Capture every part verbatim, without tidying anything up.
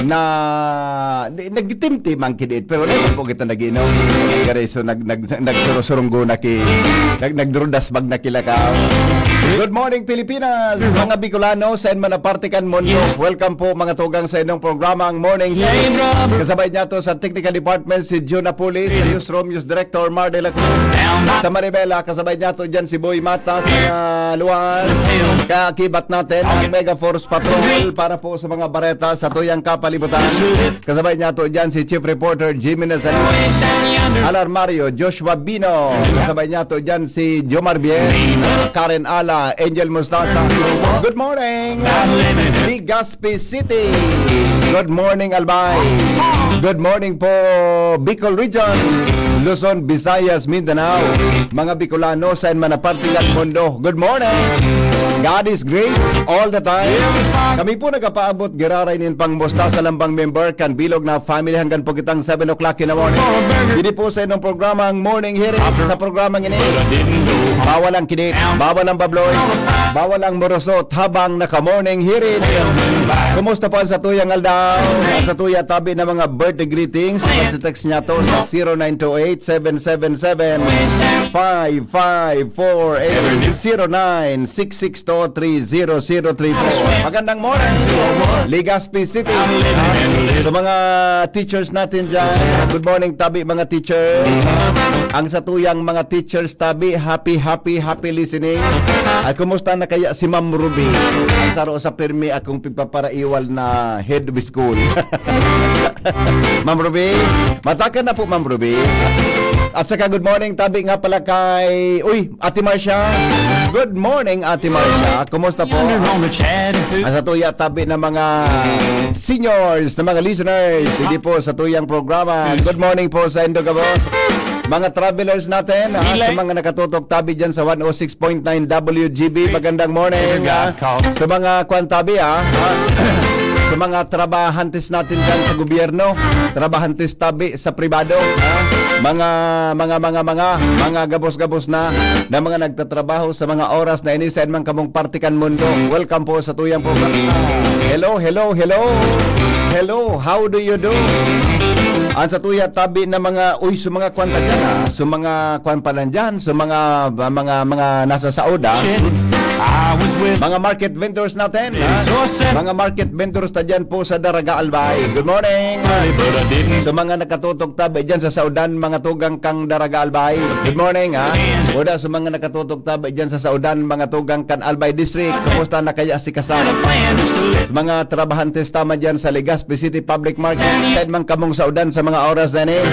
na, di, nagtitimtim ang kidit, pero di po kita nag-inom. Gari, so, nag, nag, nagsurusurunggo na ki, nag, nagdrudas bag na kilakaw. Good morning, Pilipinas! Mga Bicolano, sa man na parte kan mundo. Welcome po, mga tugang, sa inyong programang Morning Hit. Kasabay niya to sa Technical Department, si Jun Apuli, sa Newsroom, News Director, Mar de la Cruz. Sa Maribela, kasabay niya to dyan si Boy Mata, sa Luas. Kakibat natin ang Mega Force Patrol para po sa mga bareta sa tuyang kapalibutan. Kasabay niya to dyan si Chief Reporter Jimmy Nazareno, Alar Mario, Joshua Bino. Kasabay niya to dyan si Jomar Bien, Karen Ala, Angel Mustasa. Good morning, Legazpi City. Good morning, Albay. Good morning po, Bicol Region, Luzon, Visayas, Mindanao. Mga Bicolano, sa man na parte ng mundo. Good morning. God is great all the time. Kami po nagpapaabot giraray nin pangmusta sa lambang member kan bilog na family hanggang po kitang seven o'clock in the morning. Didi po sa inyong programa ang Morning Hearing. Sa programang ini, bawal ang kidit, bawal ang babloy, bawal ang morosot habang naka-Morning Hearing. Kumusta po ang satuyang aldaw? Ang satuya tabi na mga birthday greetings, text niya to sa zero nine two eight, seven seven seven, five five four eight, zero nine six six two three zero zero three four. Magandang morning, Legazpi City. Sa mga teachers natin dyan, good morning, tabi, mga teacher. Ang satuyang mga teachers tabi, happy, happy, happy listening. At kumusta na kaya si Ma'am Ruby? Ang saro sa pirmi akong pigpaparaiwal na head of school. Ma'am Ruby, matakan na po, Ma'am Ruby. At saka good morning, tabi nga pala kay, uy, Ate Marcia. Good morning, Ate Marcia. Kumusta po? Ang satuya tabi ng mga seniors, ng mga listeners, hindi po sa tuyang programa. Good morning po sa Indo Gabos. Mga travelers natin, ha, sa mga nakatutok tabi dyan sa one oh six point nine W G B, magandang morning, ha. Sa mga kwan tabi, ha, ha. Sa mga trabahantes natin dyan sa gobyerno, trabahantes tabi sa pribado, ha. Mga, mga, mga, mga, mga gabos-gabos na, na mga nagtatrabaho sa mga oras na ini, saan man kamong parte kan mundo. Welcome po sa tuyang programa. Hello, hello, hello. Hello, how do you do? Ang satuya tabi na mga, uy, sa mga kwan ta dyan, ah. Sa mga kwan pa lang dyan, sa mga, mga, mga nasa saod, ah. Mga market vendors natin, ha? Mga market vendors ta dyan po sa Daraga, Albay. Good morning. Sa mga nakatutok tabi dyan sa saodan, mga tugang kang Daraga, Albay. Good morning, ha? Oda sa mga nakatutok tabi dyan sa saodan, mga tugang kan Albay District. Kumusta na kaya si Kasar? Sa mga trabahantes tama dyan sa Legazpi City Public Market. Saan man kamong saodan sa mga oras na ini?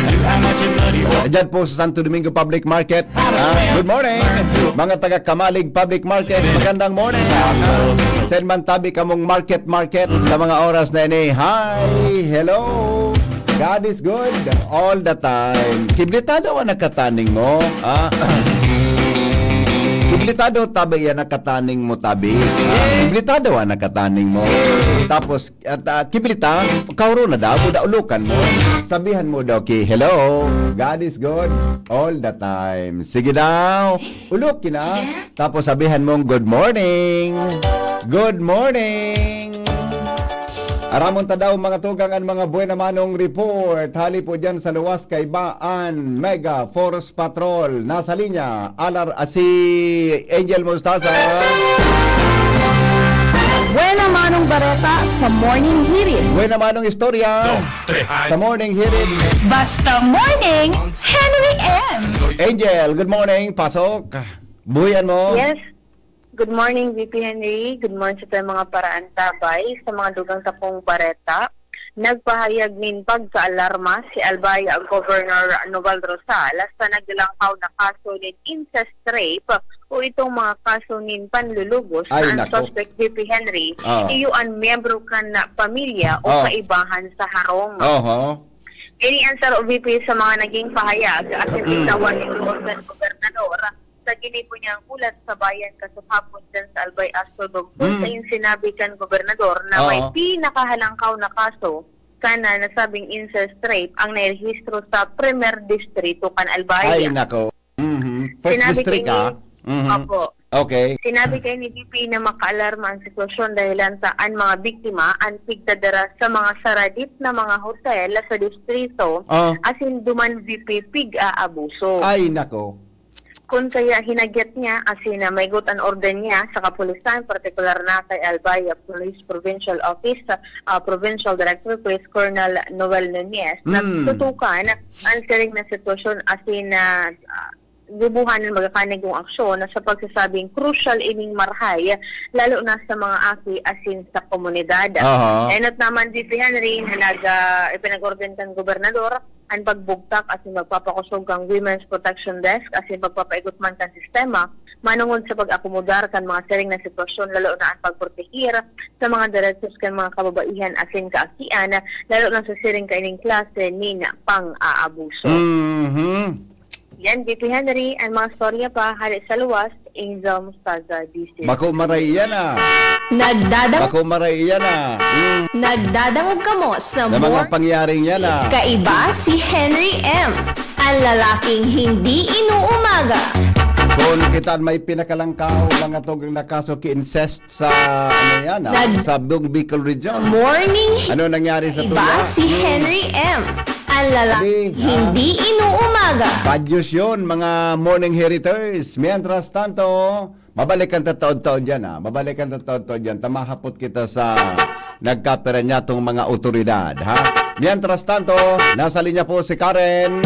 Dyan po sa Santo Domingo Public Market. Ah, good morning, mga taga Kamalig Public Market. Magandang morning. Saan man tabi kamong market, market sa mga oras na ini. Hi, hello. God is good all the time. Kiblita daw ang nakataning mo. Ah. Kiblita daw tabi yan nakataning mo, tabi. Ah, kiblita daw ang nakataning mo. Tapos, at, ah, kiblita, kauro na daw, kuda ulokan mo. Sabihan mo daw ki, "Hello, God is good all the time." Sige daw, ulok ki na. Tapos sabihan mong, "Good morning. Good morning." Aramon ta daw, mga tugang, an mga buena manong report. Hali po dyan sa luwas kaiba an Mega Force Patrol. Nasa linya, alar, ah, si Angel Mostaza. Buena manong bareta sa Morning Hirit. Buena manong istorya sa Morning Hirit. Basta Morning, Henry M. Angel, good morning. Pasok. Buhian mo. Yes. Good morning, V P Henry. Good morning sa tayong mga paraantabay, sa mga dugang tapong bareta. Nagpahayag nin pagkaalarma si Albay Governor Noval Rosal sa naglangkaw na kaso nin incest rape o itong mga kaso nin panlulugos. Ay, na ang nako. Suspect, V P Henry, Ah. iyo an miyembro kan na pamilya o Ah. kaibahan sa harong. Oho. Ini ang saro, V P, sa mga naging pahayag at Mm. bitawan ni Gobernador sa ginibo niyang hulat sa bayan kasuhapon dyan sa Albay, Astro Dugtong, Mm. sa yung sinabi kan gobernador na may Oo. pinakahalangkaw na kaso kan nasabing incest rape ang nairehistro sa Primer Distrito kan Albay. Ay, nako. Mhm. First Sinabi district, kini, ah. Mhm. Opo. Okay. Sinabi kay ni V P na makaalarma ang sitwasyon dahilan ta an mga biktima an pigdadara sa mga saradit na mga hotel sa distrito, Oh. asin duman V P pig-aabuso. Ay, nako. Kun kaya hinagyat niya, asin na maigot an orden niya sa kapulisan, partikular na kay Albay Police Provincial Office, ah, Provincial Director Police Colonel Noel Nunez, na Hmm. tutukan an siring na sitwasyon asin na, ah, gibuhanan magakanig kong aksyon na sa pagsasabing crucial ining marahay, lalo na sa mga aki asin sa komunidad. Aha. Enot naman, V P Henry, na nag, ah, ipinag-orden kan gobernador an pagbugtak asin magpapakosog kan Women's Protection Desk asin pagpapaigot man kan sistema manungod sa pag-akomodar kan mga siring na sitwasyon, lalo na an pagproteher sa mga derechos kan mga kababaihan asin kaakian, lalo na sa siring kaining klase nin pang-aabuso. Mhm. Yan, V P Henry, ang mga storya pa hali sa luwas, Angel Mostaza, D C. Bako maray yan ah. Nagdadang Bako maray yan ah. Mm. Nagdadangog kamo sa Na mga more pangyaring yan ah. Kaiba si Henry M. Ang lalaking hindi inuumaga. Kung kita may pinakalangkaw, mga tugang na kaso ki-incest sa, ano yan ah, Nag- sa Sabdong Bicol Region. Morning Ano nangyari sa Iba Tuya? si Henry M. Ang lalaki Hindi, ha? Hindi inuumaga. Bad news yun, mga morning heriters. Mientras tanto, mabalik ang tataod-taod yan, ha? Mabalik ang tataod-taod yan. Tamahapot kita sa nagkapira niya tong mga otoridad, ha? Mientras tanto, nasa linya po si Karen.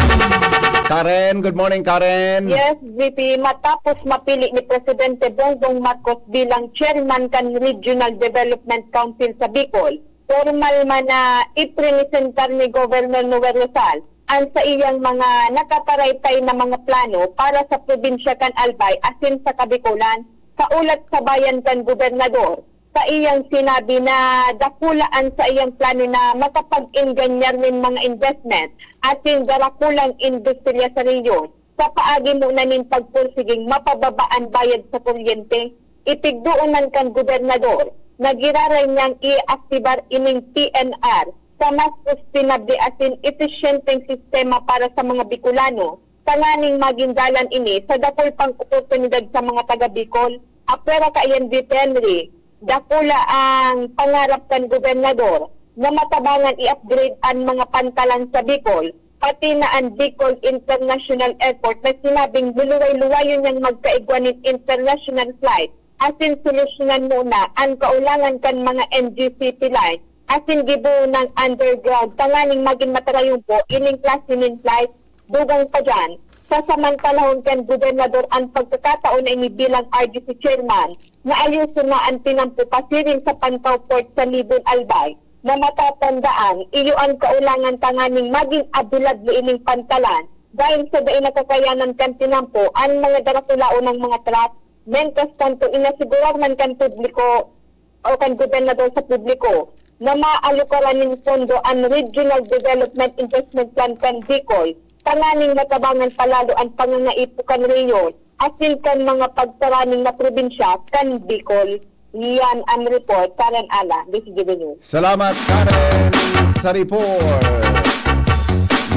Karen, good morning, Karen. Yes, V P, matapos mapili ni Presidente Bongbong Marcos bilang chairman kan Regional Development Council sa Bicol, formal man na ipresentar ni Governor Noel Rosal ang saiyang mga nakataraytay na mga plano para sa probinsya kan Albay asin sa Kabikolan. Sa ulat sa bayan kan gobernador, saiyang sinabi na dakula an saiyang plano na makapag-enganyar nin mga investment asin darakulang industriya sa rehiyon sa paagi mo na nin pagpursiging mapababa an bayad sa kuryente. Itigdoon man kan gobernador na giraray niyang i-aktibar ining P N R sa mas sustainable asin episyenteng sistema para sa mga Bicolano, tanganing magin dalan ini sa dakul pang oportunidad sa mga taga Bicol. Apwera kaiyan, V P Henry, dakula ang pangarap kan gobernador na matabangan i-upgrade an mga pantalan sa Bicol, pati na an Bicol International Airport na sinabing luluway-luwayon niyang magkaigwa nin international flight asin solusyonan muna an kaulangan kan mga N G C P line asin gibohon nang underground tanganing magin matarayumpo ining klase nin flight. Dugang pa diyan, sasamantalahon kan gobernador an pagkakataon na ini bilang R G C chairman na ayuson na an tinampo pasiring sa Pantaw Port sa Libon, Albay, na matatandaan, iyo an kaulangan tanganing magin abilad ining pantalan dahil sa dai na kakayanan kan tinampo an mga darakulaon ng mga truck. Mentras tanto, inasigurar man kan publiko o kan gobernador sa publiko na maalukaran nin pondo an Regional Development Investment Plan kan Bicol tanganing matabangan pa lalo an pangangaipo kan rehiyon asin kan mga pagtaraning na probinsya kan Bicol. Iyan ang report, Karen Ala, D C G B News. Salamat, Karen, sa report.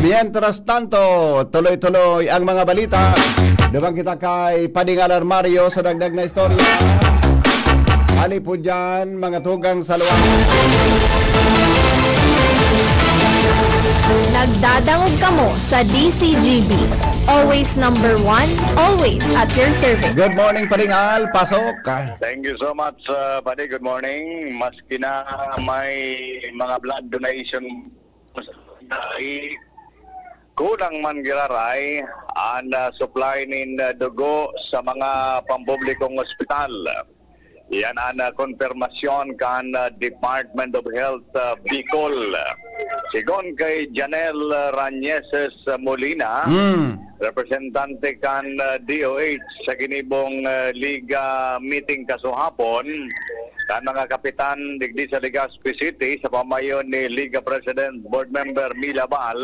Mientras tanto, tuloy-tuloy ang mga balita. Duman kita kay Pading Alarmario sa dagdag na istorya. Hali po dyan, mga tugang sa luwang. Nagdadangog kamo sa D C G B. Always number one, always at your service. Good morning, Pading Al. Pasok. Thank you so much, uh, Padi. Good morning. Maski na may mga blood donation, kulang man giraray an, uh, supply nin, uh, dugo sa mga pampublikong ospital. Yan an, uh, konfirmasyon kan, uh, Department of Health, uh, Bicol. Sigon kay Janelle, uh, Rañeses, uh, Molina, Hmm. representante kan, uh, D O H sa ginibong, uh, Liga meeting kasuhapon, kan mga kapitan digdi sa Legazpi City sa pamayo ni Liga President Board Member Mila Bal,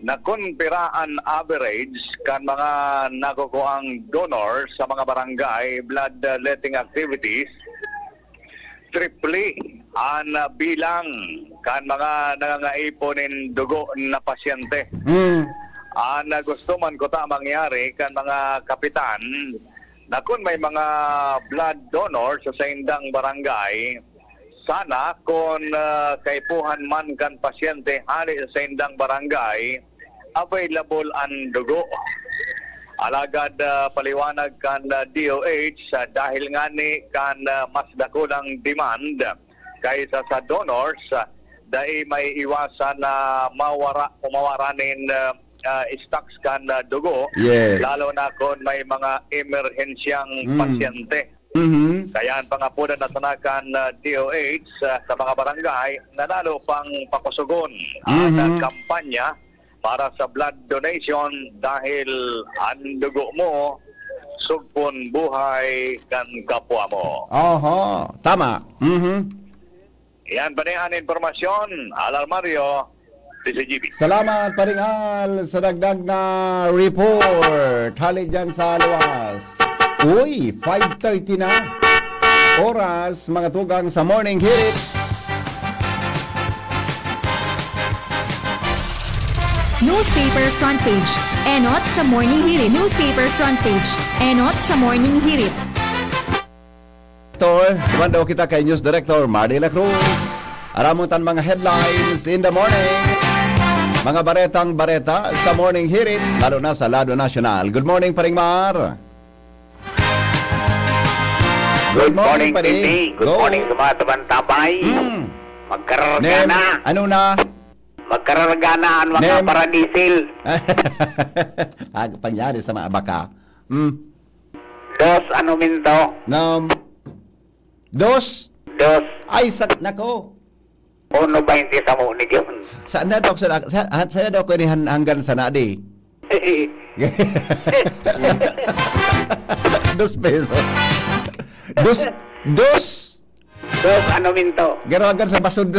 na kun pira an average kan mga nakukuang donor sa mga barangay blood, uh, letting activities, triple an, uh, bilang kan mga nangangaipo nin dugo na pasyente. Hmm. An, uh, gusto man kuta mangyari kan mga kapitan, Na kun may mga blood donor sa saindang barangay, sana kun, ah, kaipuhan man kan pasyente hale sa saindang barangay, available an dugo. Alagad, ah, paliwanag kan, ah, D O H, ah, dahil ngani kan, ah, mas dakulang demand kaysa sa donors, ah, dai maiiwasan na mawara o mawara nin, ah, ah, stocks kan, ah, dugo, Yes. lalo na kun may mga emerhensyang Mm. pasyente. Mhm. Kaya an pangapodan na sana kan, ah, D O H, ah, sa mga barangay na lalo pang pakusugon an, ah, Mhm. kampanya para sa blood donation dahil an dugo mo sugpon buhay kan kapwa mo. Oho, tama. Mhm. Iyan pa ni an impormasyon, Al Armario, D Z G B. Salamat, Paring Al, sa dagdag na report. Hali dyan sa luwas. Uy, five thirty na. Oras, mga tugang sa Morning Hirit. Newspaper front page. Enot sa Morning Hirit. Newspaper front page. Enot sa Morning Hirit. Tor, dumando kita kay News Director Marley La Cruz. Aramon tan mga headlines in the morning. Mga baretang bareta sa Morning Hirit, lalo na sa lado nasyonal. Good morning, Paring Mar. Good Good morning, morning, pare. Titi. Good Go. morning sa mga tabang-tabay. Hmm. Magkararga Nem, na. ano na? Magkararga na ang mga Nem. paradisil. Ah, pangyari sa mga baka. Hmm. Dos, ano minto? Nam. Dos. Dos. Ay, sa, nako. Uno baynte sa mo ni John. Saan na daw, sa, sa, saan na daw ko ini han-, hanggang sa nadi? Dos pesos. Dos, dos. Dos, ano minto? Garo hanggang sa basod.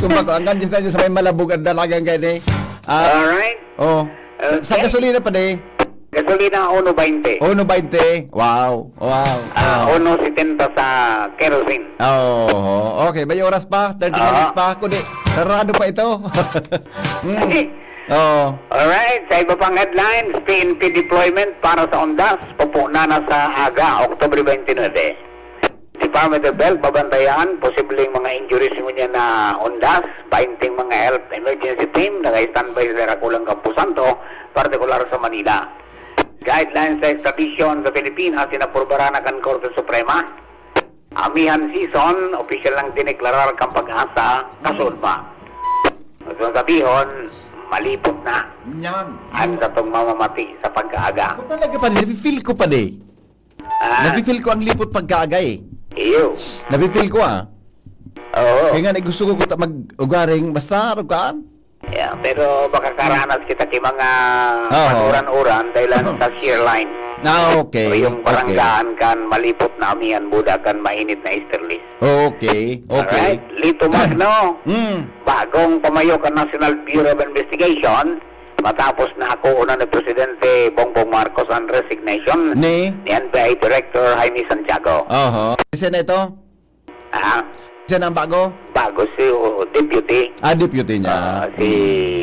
Kung bako, hanggang dyan tayo sa may malabog ang dalagang gani. Ah, Alright. oh. Sa, sa Okay. gasolina pa, di? Gasolina, uno baynte. Uno baynte. Wow. Wow. Ah, Oh. uno setenta sa kerosene. Oh, okay. May oras pa? Thirty Ah. minutes pa? Kundi, sarado pa ito. Mm. Sige. Oh. Alright. Sa iba pang headlines, P N P deployment para sa undas, pupunan na sa aga, Oktubre twenty-nine. Department of Health, babantayan, posibleng mga injuries ngunyan na undas, baynte mga health emergency team, naka-standby sa Darakulang Campo Santo, partikular sa Manila. Guidelines sa extradition sa Pilipinas, inaprubaran na kan Korte Suprema. Amihan season, opisyal nang dineklarar kan Pag-asa, kasunod pa. Gusto sabihon, malipot na Yan. ang satong mamamati sa pag-aaga. Ako talaga pa, nafe-feel ko pa, di. Ah. Nafe-feel ko ang lipot pagkaaga, eh. Iyo. Nafe-feel ko, ah. Oo. Kaya nga, gusto ko kuta mag-ugaring, basta, ano ka? Yeah, pero baka karanas kita ki mga Oo. panuran-uran dahil lang sa shear line. Ah, okay. O yung Okay. baranggaan kan malipot na amihan buda kan mainit na easterlies. Okay, okay. Alright, Lito Magno. Mm. Bagong pamayo kan National Bureau of Investigation matapos na ako una ni Presidente Bongbong Marcos ang resignation Ni? ni N B I Director Jaime Santiago. Oho. Sino ito? Ah, Sino ang bago? bago si, o, deputy. Ah, deputy niya. Ah, si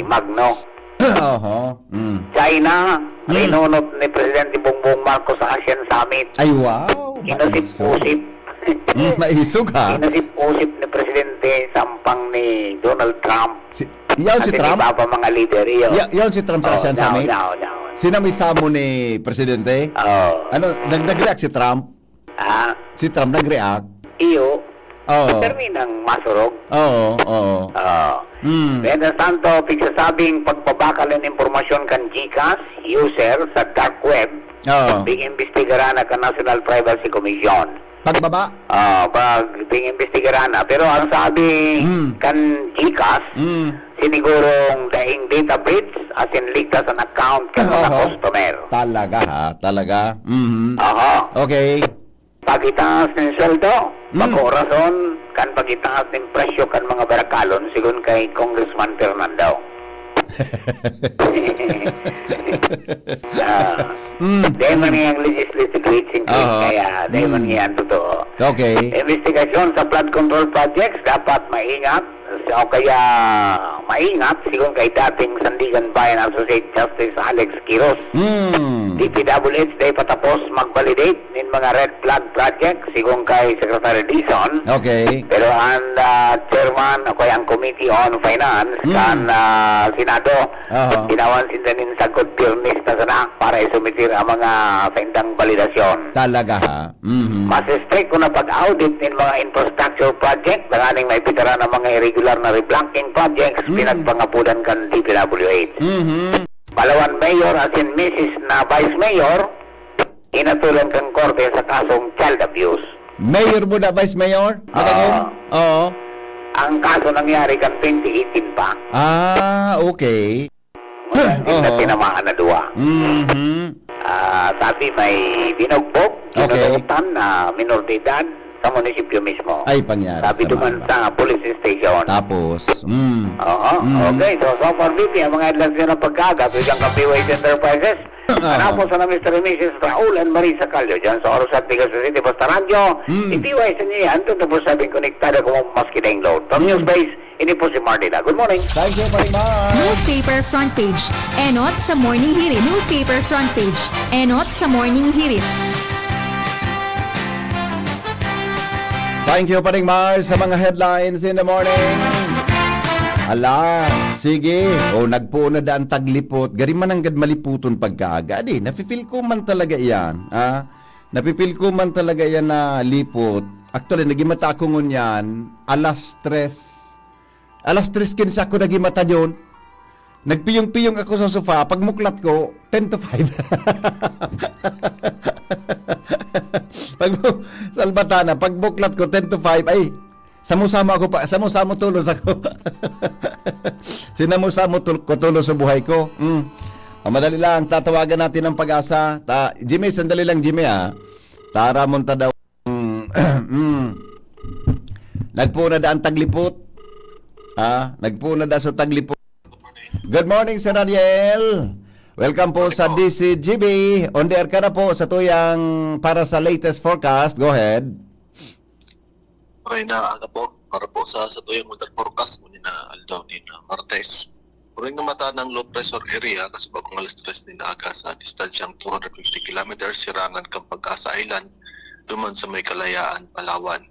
Magno. Oho. Mm. China, Mm. rinunot ni Presidente Bongbong Marcos sa ASEAN Summit. Ay, wow. Inusip-usip. Maisog. Mm, maisog, ha? Inusip-usip ni Presidente sampang ni Donald Trump. Si, yaon si At Trump? iba pa mga leader, iyo. Ya-, yaon si Trump sa Oh, ASEAN yaon, Summit? yaon, yaon. Sino may samo ni Presidente? Oh. Ano, nag-, nag-react si Trump? Ah. Si Trump nag-react? Iyo. Oo. Terminang masurog. Oo, oo. Oo. Hmm. Mientras tanto, pigsasabing pagbabakal nin impormasyon kan GCash user sa dark web, Oo. pig-imbestigaran na kan National Privacy Commission. Pagbaba? Ah, pag pig-imbestigaran na. Pero ang sabi Hmm. kan GCash, Hmm. sinigurong daing data breach, as in ligtas an account kan mga Oo. customer. Talaga, ha? Talaga? Mhm. Aha. Okay. Pagitaas nin sweldo, Hmm. bako rason kan pagitaas nin presyo kan mga barakalon, sigon kay Congressman Fernando. Ah, Hmm. dahil man Hmm. ngayang legislative rate increase, Aha. kaya dahil man Hmm. ngayang totoo. Okay. Investigasyon sa flood control projects dapat maingat, o kaya maingat, sigon kay dating Sandiganbayan Associate Justice Alex Quiros. Hmm. D P W H dai patapos mag-validate nin mga red flag project, sigon kay Secretary Dizon. Okay. Pero ang, ah, chairman o kaya ang Committee on Finance Mm. kan, ah, Senado, Aha. tinawan sinda nin sagkod pirmis na sana para isumitir ang mga saindang validasyon. Talaga, ha? Mhm. Mas strict ko na pag-audit nin mga infrastructure project, tanganing maipitaran ang mga irregular na reblocking projects, Mm. pinagpangapudan kan D P W H. Mhm. Palawan Mayor asin misis na Vice Mayor, inatolan kan korte sa kasong child abuse. Mayor mo na, Vice Mayor? Madagom? Ah. Oo. Ang kaso nangyari kan twenty eighteen pa. Ah, okay. Mga hindi na Oo. tinamaan na duwa. Mhm. Ah, sabi may binugbog, Okay. kinunutan na minor de edad sa munisipyo mismo. Ay, pangyari Sabi sa duman mga sa police station. Tapos, mm. Oo. Mm. Okay, so, so far, B P, ang mga headlines nyo ng pagkaaga, bilang ka P Y S Enterprises. Ah. Anapos na Mister and Missus Raul and Marisa Callo dyan sa Orosat, Legazpi City, Basta Radyo. Mm. I-P Y S nyo yan, twenty-four seven konektado kung maski na yung load. From Mm. News Base, ini po si Martina. Good morning. Thank you, Paring Mar. Newspaper front page. Enot sa Morning Hirit. Newspaper front page. Enot sa Morning Hirit. Thank you, Paring Mar, sa mga headlines in the morning. Ala, sige. O, nagpoon na daan taglipot. Gari man nanggad maliputon pagkaaga. Adi, napipil ko man talaga iyan. Ah, napipil ko man talaga iyan na lipot. Actually, nagimata ako ngunyan, alas tres. Alas tres quince ako nagimata yun. Nagpiyong-piyong ako sa sofa. Pagmuklat ko, ten to five. Pag, salbata na, pagmuklat ko, ten to five, ay, samo-samo ako pa, samo-samo tulos ako. Sinamo-samo tul-, ko tulos sa buhay ko. Mm. O, madali lang, tatawagan natin ang pag-asa. Ta, Jimmy, sandali lang, Jimmy, ah. Tara, munta daw. Mm, mm. Nagpoon na daan taglipot. Ah, nagpoon na daan so taglipot. Good morning, Sir Ariel. Welcome po Morning sa po. D C G B. On the air ka na po sa tuyang para sa latest forecast. Go ahead. Okay na aga po. Para po sa, sa tuyang weather forecast mo ni na aldaw ni na Martes. Puring na mata ng low pressure area, kasubag ang alas tres ni na aga sa distansyang two hundred fifty kilometers, sirangan kan Pag-asa Island, duman sa may Kalayaan, Palawan.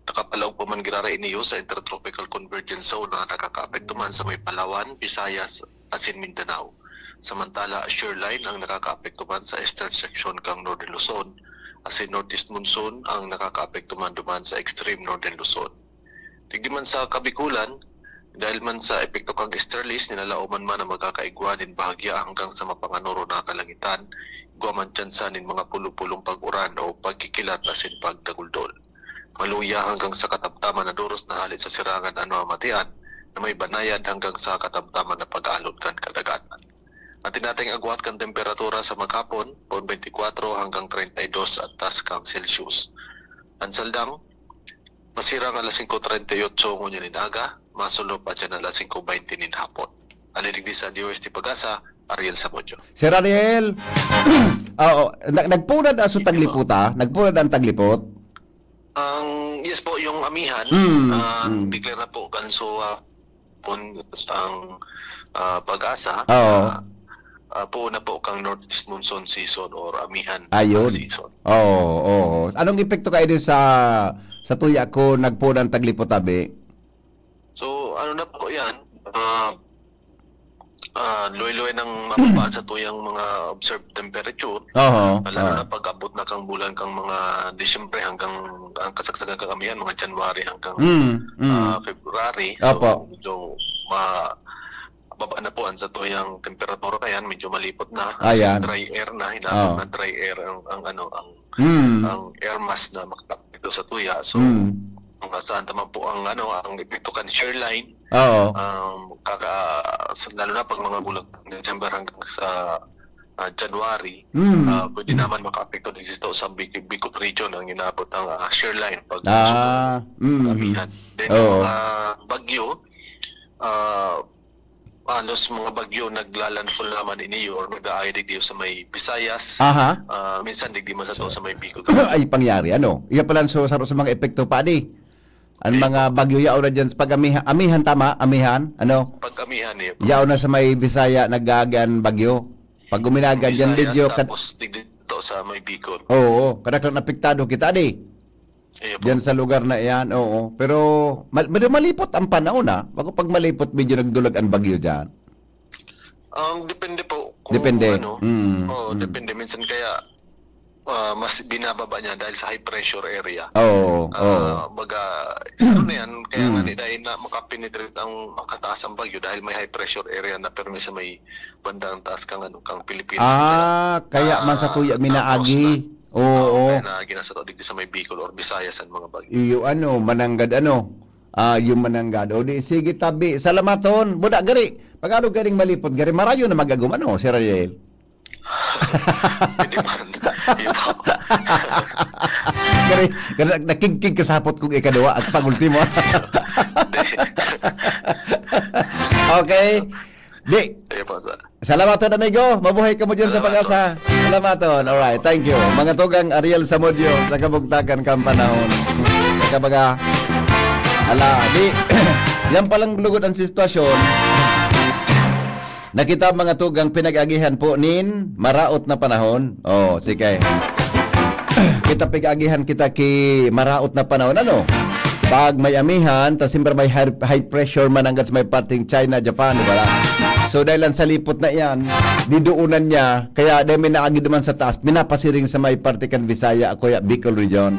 Nakapalaog pa man giraray ini sa Intertropical Convergence Zone na nakakaapekto man sa may Palawan, Visayas, asin Mindanao. Samantala, shear line ang nakakaapekto man sa eastern section kang Northern Luzon, asin northeast monsoon ang nakakaapekto man duman sa extreme Northern Luzon. Digdi man sa Kabikulan, dahil man sa epekto kang easterlies, nilalaoman man ang magkakaigwa nin bahagya hanggang sa mapanganoro na kalangitan, igwa man tsansa nin mga pulong-pulong pag-uran o pagkikilat asin pagdaguldol. Maluya hanggang sa katamtaman na doros na hale sa sirangan an mamatian na may banayad hanggang sa katamtaman na pag-alon kan kadagatan. Atin nating agwat kan temperatura sa maghapon, pon twenty-four hanggang treinta y dos at tas kang Celsius. An saldang, masirang alas singko treinta y ocho ngunyan nin aga, masulop pa dyan alas singko baynte nin hapon. Aliligdi sa D O S T Pag-asa, Ariel Samudio. Sir Ariel, oo, nag-, nagpunad aso Sige po. taglipot, ah? Nagpunad ang taglipot? Ang, yes po, yung amihan, Mm, ah, mm. declare na po kan SOA pon ang, ah, Pag-asa, Oo. ah, ah, puo na po kang northeast monsoon season or amihan, Ayun. ah, season. Oo, oo. Anong epekto kayo din sa, sa tuya ko nagpunang taglipot, abi? So, ano na po yan, ah, ah, luway-luway nang mababaan sa tuyang mga observed temperature. Oho, Lalo oo. na pag abot na kang bulan kang mga Disyembre hanggang ang kasagsagan kang amihan, mga January hanggang, Mm, mm. ah, February. So, Opo. medyo ma-, baba na po ang sa tuyang temperatura, kaya medyo malipot na. Kasi Ayan. dry air na, hinapot Oo. na dry air ang, ang ano, ang, Mm. ang air mass na makakapit sa tuya. So, Mm. kung saan tama po ang, ano, ang epekto kan shear line, Oo. um, kaka-, sa, lalo na pag mga bulan December hanggang sa, ah, January, Mm. ah, pwede Mm. naman makaapekto din sa Bicol, Bicol region ang inaabot ng, ah, shear line pag Ah, mm. kamihan. Then, Oo. yung mga bagyo, ah, halos mga bagyo naglalandfall naman ini or nag-aay digdi sa may Visayas. Aha. Ah, minsan digdi man sa to Sa sa may Bicol. Ay, pangyari, ano? Iya pala, so, sa, sa mga epekto pa, di? Ang Di mga po. bagyo, yaon na dyan sa pag-amiha-, amihan, tama? Amihan? Ano? Pag-amihan, eh. Yaon na sa may Bisaya, nagagan bagyo. Pag uminaga, dyan Visayas, video, kad- tapos digdi to sa may Bicol. Oo, kadaklan apektado kita, di? Iyo po. Diyan sa lugar na iyan, oo. Pero, mal-, medyo malipot ang panahon, ah. Bago pag malipot, medyo nagdulag ang bagyo dyan. Ang depende po kung Depende. ano. Mm, Oo, mm. depende. Minsan kaya, ah, mas binababa niya dahil sa high pressure area. Oo, Ah, oo. baga, ano na yan, kaya nga Mm. ni, dahil na makapenetrate ang makataas ang bagyo dahil may high pressure area na permi sa may bandang taas kang, ano, kang Pilipinas. Ah, kaya man sa Ah, tuya, tapos minaagi. na, Oo. oo, kaya naagi na sa to, digdi sa may Bicol or Visayas ang mga bagyo. Iyo, ano, mananggad, ano, ah, yung mananggad. O di, sige, tabi. Salamaton. Buda, gari. Pag ano garing malipot, gari, marayo na mag-agum, ano, si Rayel? Pwede man. Iyo po. Gari, gari, nakigkig kasapot kong ikaduwa at pangultimo. Hindi. Okay. Di, Iyo po, sir. Salamat, amigo. Mabuhay ka mo dyan sa Salamat, pag-asa. Salamat. Alright, thank you. Mga tugang Ariel Samudio sa kabugtakan kang panahon. Kabaga, ala, di, yan palang lugod ang sitwasyon. Nakita, mga tugang, pinag-agihan po nin maraot na panahon. Oh, sige. Kita pig-agihan kita ki maraot na panahon, ano? Pag may amihan, tas siyempre may high, high pressure mananggad sa may parting China, Japan, di ba? So, dahil lang sa lipot na iyan, didoonan niya, kaya dahil may naagi duman sa taas, pinapasiring sa may parte kan Visaya, kuya Bicol Region,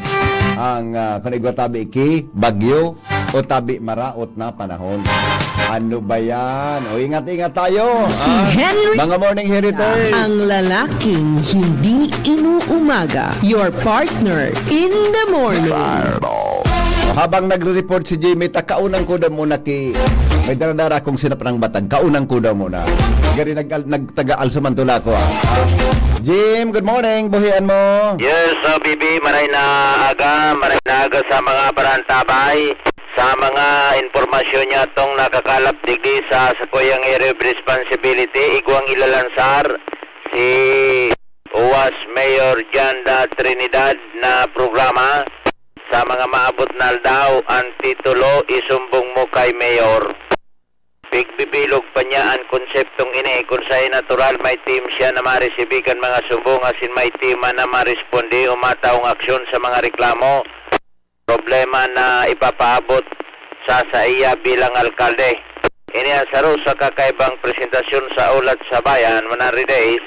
ang, ah, kung igwa tabi ki, bagyo, o tabi maraot na panahon. Ano ba yan? O, ingat-ingat tayo, Si ha? Henry Mga morning heriters. Ang lalaking hindi inuumaga. Your partner in the morning. Habang nagre-report si Jimmy, ta kaunang ko daw muna ki, may dara-dara akong sinapnang batag. Kaunang ko daw muna. Gari nag-, nagtaga-also man tula ko, ah. Jim, good morning. Buhian mo. Yes, uh, B B, maray na aga, maray na aga sa mga barantabay. Sa mga impormasyon niya tong nakakalap digdi sa sakuyang area of responsibility, igwang ilalansar si Uwas Mayor Janda Trinidad na programa sa mga maabot na aldaw. Ang titulo, Isumbong Mo Kay Mayor. Pigbibilog pa niya an konseptong ini, kun saen natural may team siya na maresibi kan mga sumbong asin may team man na maresponde o mataong aksyon sa mga reklamo, problema na ipapaabot sa saiya bilang alkalde. Ini an saro sa kakaibang presentasyon sa Ulat sa Bayan, one hundred days,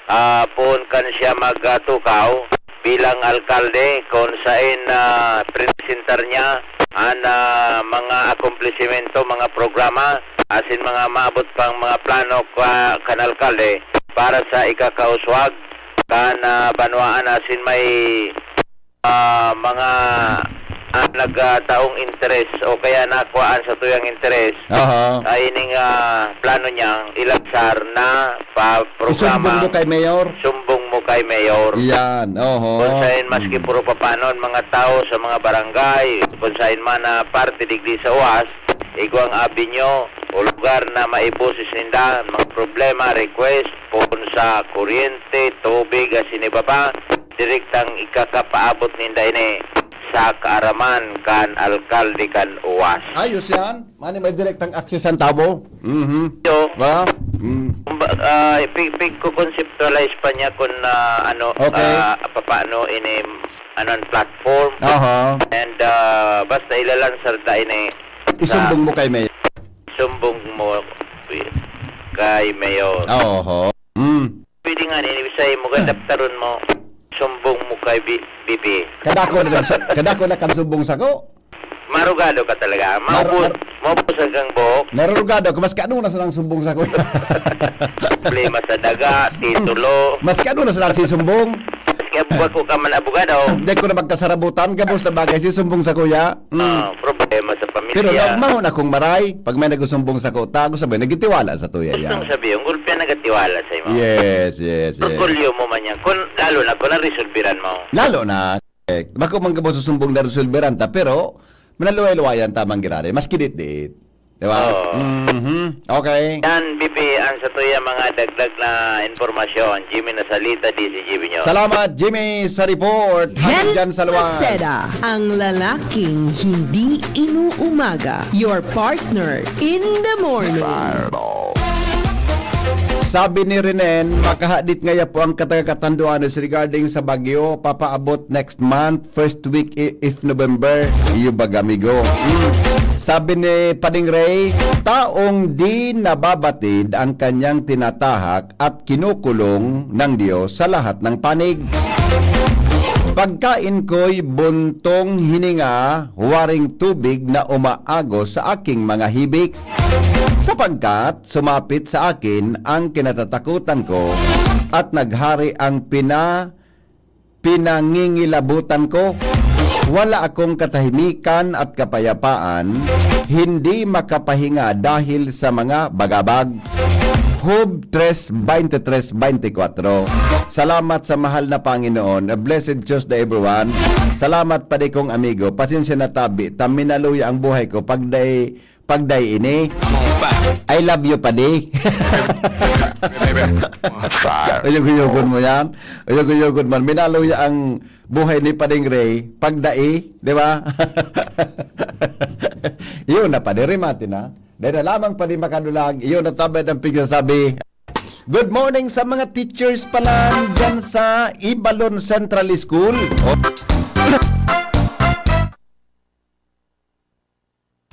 ah, poon kan siya magtukaw bilang alkalde, kun saen, ah, presentar niya an, ah, mga akomplisimento, mga programa, asin mga maabot pang mga plano ka, kan alkalde para sa ikakauswag kan, ah, banwaan asin may ah, mga, ah, nagtaong interes o kaya nakuhaan sa tuyang interes, Aha. ay ining, ah, plano niyang ilansar na pa Isumbong mo programa, kay Mayor? Sumbong Mo Kay Mayor. Yan, oho. Kung saen, maski Mm. puro papanon, mga tao sa mga barangay, kung saen man na parte digdi sa Uwas, igwang avenue o lugar na maiboses ninda, mga problema, request, poon sa kuryente, tubig, asin iba pa, direktang ikakapaabot ninda ini sa kaaraman kan alkalde kan Uwas. Ayos yan. Mani may direktang access ang tabo. Mhm. So, Ba? Mm. kumba-, ah, pig-, pig-conceptualize pa niya kung, ah, ano, Okay. ah, papaano ini, ano, ang platform. Aha. And, ah, basta ilalansar ta ini sa Isumbong mo kay Mayor. Sumbong mo kay Mayor. Oho. Mm. Pwede nga, ni, sa imo, Ah. kadaptaron mo, sumbong mo kay B-, B P. Kadako na lang sa, kadako na kang sumbong sako. Marugado ka talaga. Maru-, Maubos, mar- maubos ang kang buhok. Narurugado ako, maski ano na silang sumbong sako. Problema sa daga, titulo. Maski ano na silang sisumbong. Maski abogado ka man, abogado. Hindi ko na magkasarabutan, gabos na bagay, sisumbong sa kuya. Mm. Ah, problema sa pamilya. Pero naugmahon akong maray, pag may nagusumbong sako, tago sabay, nagitiwala sa tuya yan. Gustong sabihin, gulpi ang nagatiwala sa imo. Yes, yes, yes. Orgulyo mo man yan. Kun, lalo na kung naresolbiran mo. Lalo na, eh, bako man gabos susumbong na resolberan ta, pero manaluway-luwayan ta man giraray, mas kidit-dit. Di ba? Oo. Mhm. Okay. Yan, B P, ang sa tuya mga dagdag na impormasyon. Jimmy Nasalita, D Z G B News. Salamat, Jimmy, sa report. Hatid Hen dyan sa Luwas. Maceda, ang lalaking hindi inuumaga. Your partner in the morning. Sabi ni Renen, makahadit ngaya po ang katagakatanduanes regarding sa bagyo, papaabot next month, first week i- if November. Iyo baga, amigo? Mm. Sabi ni Pading Ray, taong di nababatid ang kanyang tinatahak at kinukulong ng Diyos sa lahat ng panig. Pagkain ko'y buntong hininga, waring tubig na umaagos sa aking mga hibik. Sapagkat sumapit sa akin ang kinatatakutan ko at naghari ang pina-, pinangingilabutan ko. Wala akong katahimikan at kapayapaan, hindi makapahinga dahil sa mga bagabag. Job tres, twenty-three, twenty-four. Salamat sa mahal na Panginoon. A blessed Tuesday, everyone. Salamat, padi kong amigo. Pasensya na tabi. Ta minaluya ang buhay ko. Pagday, pagday ini. I love you, padi. Uyog-uyogon mo yan. Uyog-uyogon man. Minaluya ang buhay ni Pading Ray. Pagdai, di ba? Yun na, padi. Remate na. Dahil na lamang, padi, makadulag. Yun na, tabad ang pigsasabi. Good morning sa mga teachers pa lang dyan sa Ibalon Central School.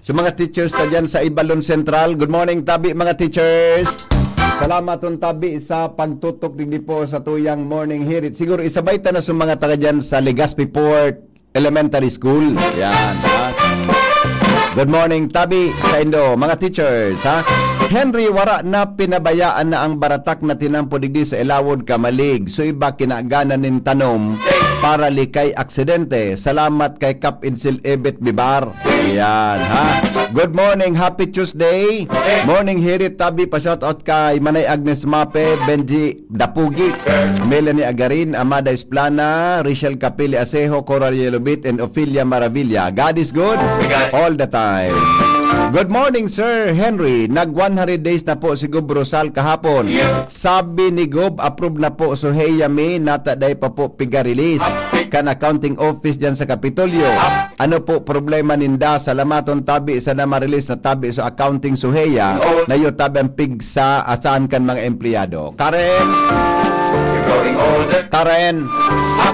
Sa mga teachers ta dyan sa Ibalon Central, good morning, tabi, mga teachers. Salamat on tabi sa pagtutok digdi po sa tuyang morning hirit. Siguro isabay ta na sa mga taga dyan sa Legazpi Port Elementary School. Yan, ha? Good morning, tabi sa indo, mga teachers, ha? Henry, wara na, pinabayaan na ang baratak na tinampo digdi sa Ilawod, Camalig. So iba kinaganan nin tanom para likay aksidente. Salamat kay Kap Edsel Ebet Bibar. Yan, ha? Good morning, happy Tuesday. Morning, hirit, tabi, pa-shoutout kay Manay Agnes Mape, Benji Dapugi, Melanie Agarin, Amada Esplana, Richelle Capili Asejo, Cora Yelobit, and Ophelia Maravilla. God is good all the time. Good morning, Sir Henry. Nag one hundred days na po si Gob Rosal kahapon. Sabi ni Gob, approve na po. So, heya mi, nata dai pa po piga-release kan accounting office dyan sa Kapitolyo. Ano po problema ninda? Salamaton tabi, sana ma-release na tabi sa accounting suheya na iyo tabi ang pigsa asahan kan mga empleyado. Karen! Karen!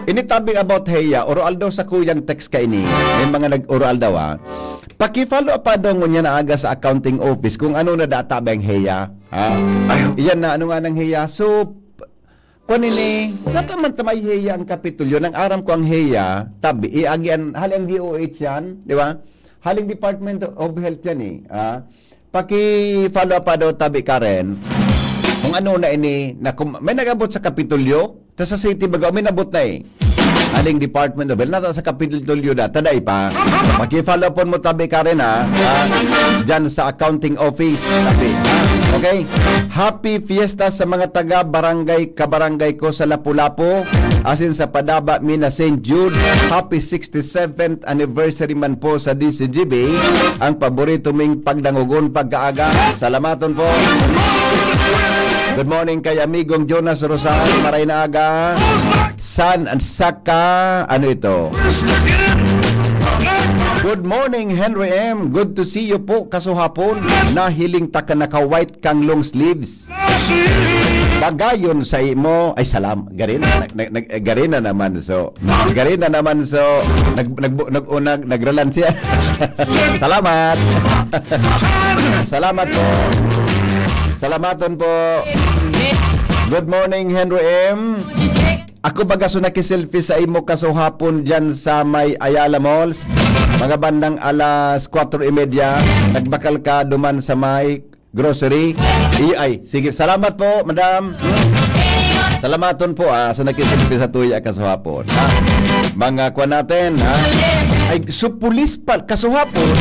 Ini tabi about heya, oroaldaw sa kuyang text ka ini. May mga nag-oroaldaw, ha. Paki-follow up pa daw ngunyan na aga sa accounting office kung ano na data ba ang heya. Ha? Iyan na, ano nga nang heya? So, kwan ini, nataman ta may heya ang Kapitolyo. Nang aram ko ang heya, tabi, iagi an, hali ang D O H yan, di ba? Haling Department of Health yan eh. Ah, paki-follow up pa daw, tabi, Karen. Kung ano na ini, na kung, may nag-abot sa Kapitolyo, ta sa city baga, uminabot na eh. Haling Department of Health, nata sa Kapitolyo na, taday pa. Paki-follow up mo, tabi, Karen, ha? Ah, dyan sa accounting office, tabi. Okay? Happy Fiesta sa mga taga barangay, kabarangay ko sa Lapu-Lapu, asin sa Padaba, Mina, Saint Jude. Happy sixty-seventh anniversary man po sa D C G B, ang paborito ming pagdangogon pagkaaga. Salamaton po. Good morning kay amigong Jonas Rosal, maray na aga. San, saka, ano ito? Good morning, Henry M. Good to see you po, kasuhapon. Nahiling ta ka naka-white kang long sleeves. Bagayon sa imo. Ay, salam. Garin, nag, nag, nag, eh, garin na naman. So, garin na naman. So, nag, nag, nag, unag, nagralan siya. Salamat. Salamat po. Salamaton po. Good morning, Henry M. Ako baga so nakiselfie sa imo kasuhapon dyan sa may Ayala Malls. Mga bandang alas kwatro y media, nagbakal ka duman sa may grocery. I, ay, sige. Salamat po, madam. Salamaton po, ah, sa nakiselfie sa tuya kasuhapon. Ha? Mga kwan natin, ha? Ay, so pulis pa, kasuhapon.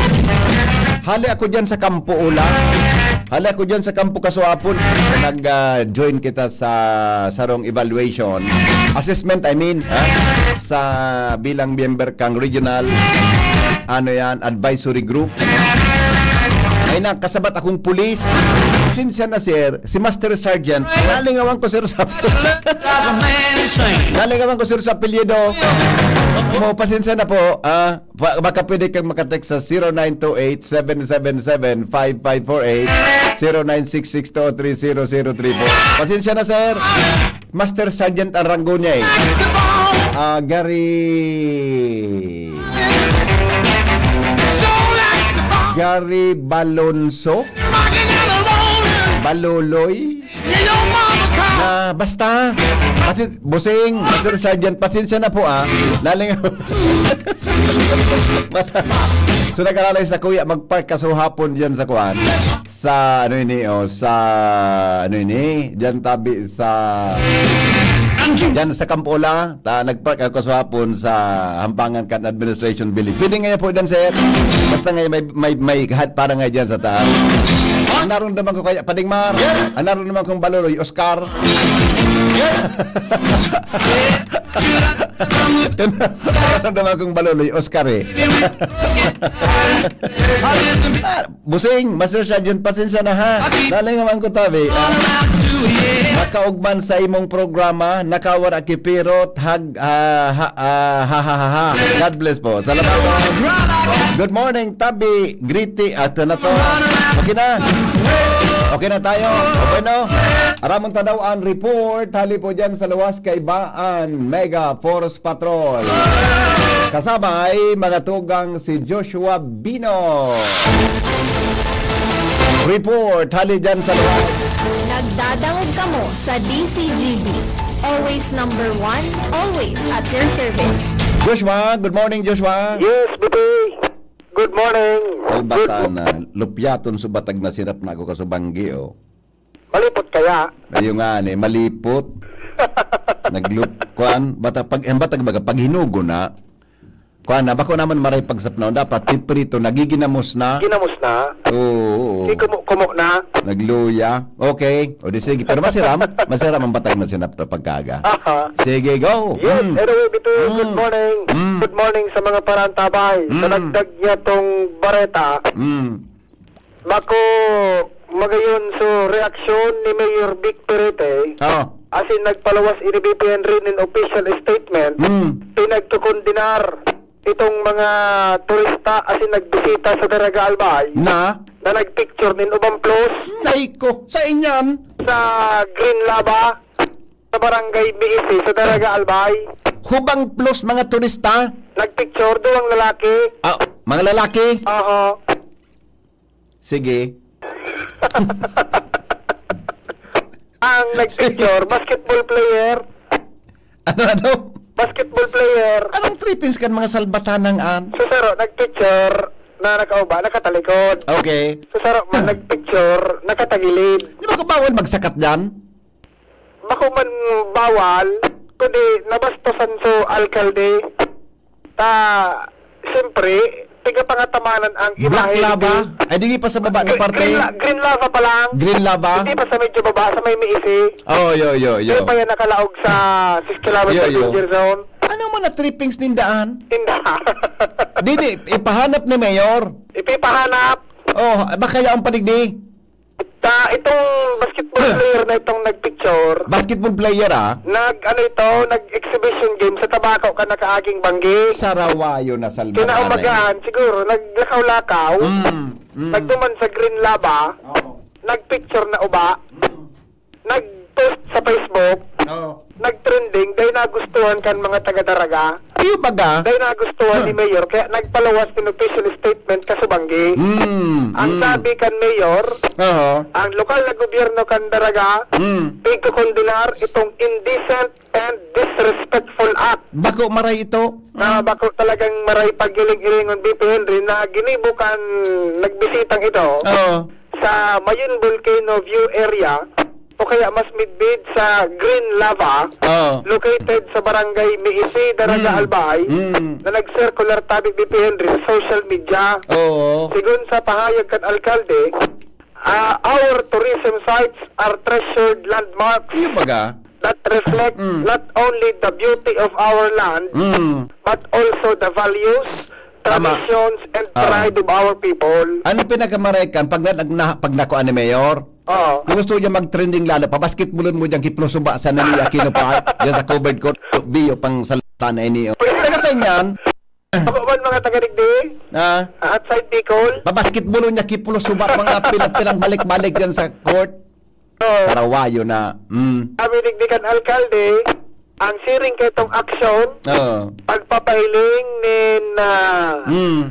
Hali ako dyan sa Kampo Ula. Hali ako dyan sa Kampo kasuhapon. Nag, ah, join kita sa sarong evaluation. Assessment, I mean, ha? Sa bilang member kang regional, ano yan, advisory group. Ay, nakasabat akong pulis. Pasensya na, sir. Si Master Sergeant. Nalingawan ko, sir, sa Nalingawan ko, sir, sa apelyido. Mo, pasensya na po. Ah, ba- baka pwede kang makatext sa zero nine two eight, seven seven seven, five five four eight, zero nine six six two three zero zero three four. Pasensya na, sir. Master Sergeant ang ranggo niya eh. Ah, Gary... Gary Balonso? Baloloy? Na basta. Kasi, Busing, Master Sergeant, pasensya na po ah. Laling... So, nag-alalay sa kuya, mag-park ka sa hapon dyan sa kuan. Sa ano ini, oh, sa ano ini, diyan tabi sa, diyan sa Campola, ta, nagpark ako sa hapon sa hampangan kan administration building. Pwede nga po diyan, sir. Basta nga may, may, may hat para nga diyan sa taas. Ang naramdaman ko kaya, Pading Mar. Yes. Ang naramdaman kong Baloloy, Oscar. Yes. Ang naramdaman kong Baloloy, Oscar eh. Ah, Busing, Master Sergeant, pasensya na ha. Lalingawan ko tabi. Ah, makaugman sa imong programa, nakawara ki pirot, hag, ah, ha, ah, ha, ha, ha, ha. God bless po. Salamat po. Good morning, tabi, Griti, ato na to. Okay na. Okay na tayo. Okay, no? Aramon tadaw ang report. Hali po dyan sa luwas kaiba ang Mega Force Patrol. Kasabay, mga tugang si Joshua Bino. Report, hali dyan sa luwas. Nagdadangog kamo sa D C G B. Always number one, always at your service. Joshua, good morning, Joshua. Yes, B P. Good morning. Salbatan Good mo- na, lupyaton sa batag na sirap na ako kasubanggi, oh. Malipot kaya? Ayun nga, ni, malipot. Naglup-, kuan, bata, pag, ang batag baga, pag hinugo na, kuan na, bako naman maray pagsapnaw, dapat piprito, nagiginamos na. Ginamos na? Oo, oo. Di kumo-, kumo na? Nagluya. Okay. O di sige, pero masiram. Masiram ang batag na sinap na pagkaga. Aha. Sige, go. Yes, Mm. anyway, Bito, Mm. good morning. Mm. Good morning sa mga parantabay. Sa Mm. dagdag niya tong bareta, Mm. bako magayon so reaksyon ni Mayor Vic Perete, Oh. asin nagpaluwas ini B P Henry nin official statement, Mm. pinagkokondenar itong mga turista asin nagbisita sa Daraga Albay Na? na nagpicture nin ubang plus Nay ko, sa inyan? sa Green Lava, sa barangay Miisi, sa Daraga Albay. Hubang plus mga turista? Nagpicture, duwang lalaki. Ah, mga lalaki? Aha. Sige. Ang nagpicture, basketball player. Ano, ano? Basketball player. Anong trippings kan mga salbatanang an? So, saro, nagpicture na nakauba, nakatalikod. Okay. So, saro man, nagpicture, nakatagilid. Di ba ko bawal magsakat dyan? Bako man bawal, kundi nabastusan so alkalde. Ta, siyempre, tigapangatamanan ang Black imahe ni lava? Ay, di pa sa baba na Green, parte? green la-, green lava pa lang. Green lava? Hindi pa sa medyo baba, sa may Miisi. Oh, yo, yo, yo. Di pa yan nakalaog sa six kilometer Yo, yo. danger zone. Ano man na trippings nindaan? Tinda. Di, di, ipahanap ni Mayor. Ipipahanap. Oh, baka yaon pa digdi. Ta, itong basketball player na itong nagpicture, Basketball player, ah? nag, ano ito, nag-exhibition game sa Tabaco kan nakaaging banggi. Sarawayo na salbataray. Kinaumagahan, siguro, naglakaw-lakaw, Mm, mm. nagduman sa Green Lava, Oo. nagpicture na uba, Mm. nag-post sa Facebook, Oo. nag-trending, dahil nagustuhan kan mga taga-Daraga. Iyo baga? Dahil nagustuhan ni Huh. Mayor, kaya nagpaluwas nin official statement kasubanggi. Mm, Ang mm. sabi kan Mayor, Oho. ang lokal na gobyerno kan Daraga, Mm. pigkokondenar itong indecent and disrespectful act. Bako maray ito. Na Mm. bako talagang maray paghiling-hilingon, B P Henry, na ginibo kan nagbisitang ito Oo. sa Mayon Volcano View Area o kaya mas midbid sa Green Lava, Oo. located sa Barangay Miisi, Daraga Mm. Albay, Mm. na nag-circular tabi, B P Henry, sa social media. Oo. Sigon sa pahayag kan alkalde, ah, our tourism sites are treasured landmarks Iyo baga? that reflect Mm. not only the beauty of our land, Mm. but also the values Tama. traditions and Ah. pride of our people. Ano pinakamarekan pag na, na pag nakuha ni Mayor? Oo. Kung gusto niya mag-trending lalo, pabasketballon mo diyang kiplusuba sa Nini Aquino Park, diyan sa covered court, biyo pang salita na ini. Oh. Taga saan yan? Ako man mga taga-digdi, Ah, outside Bicol. pabasketballon niya kiplusuba, mga pila- pinang balik-balik diyan sa court. Oo. Sarawayo na. Mm. Sabi digdi kan alkalde, ang siring kaitong aksyon, Oh. pagpapahiling nin ah, Mm.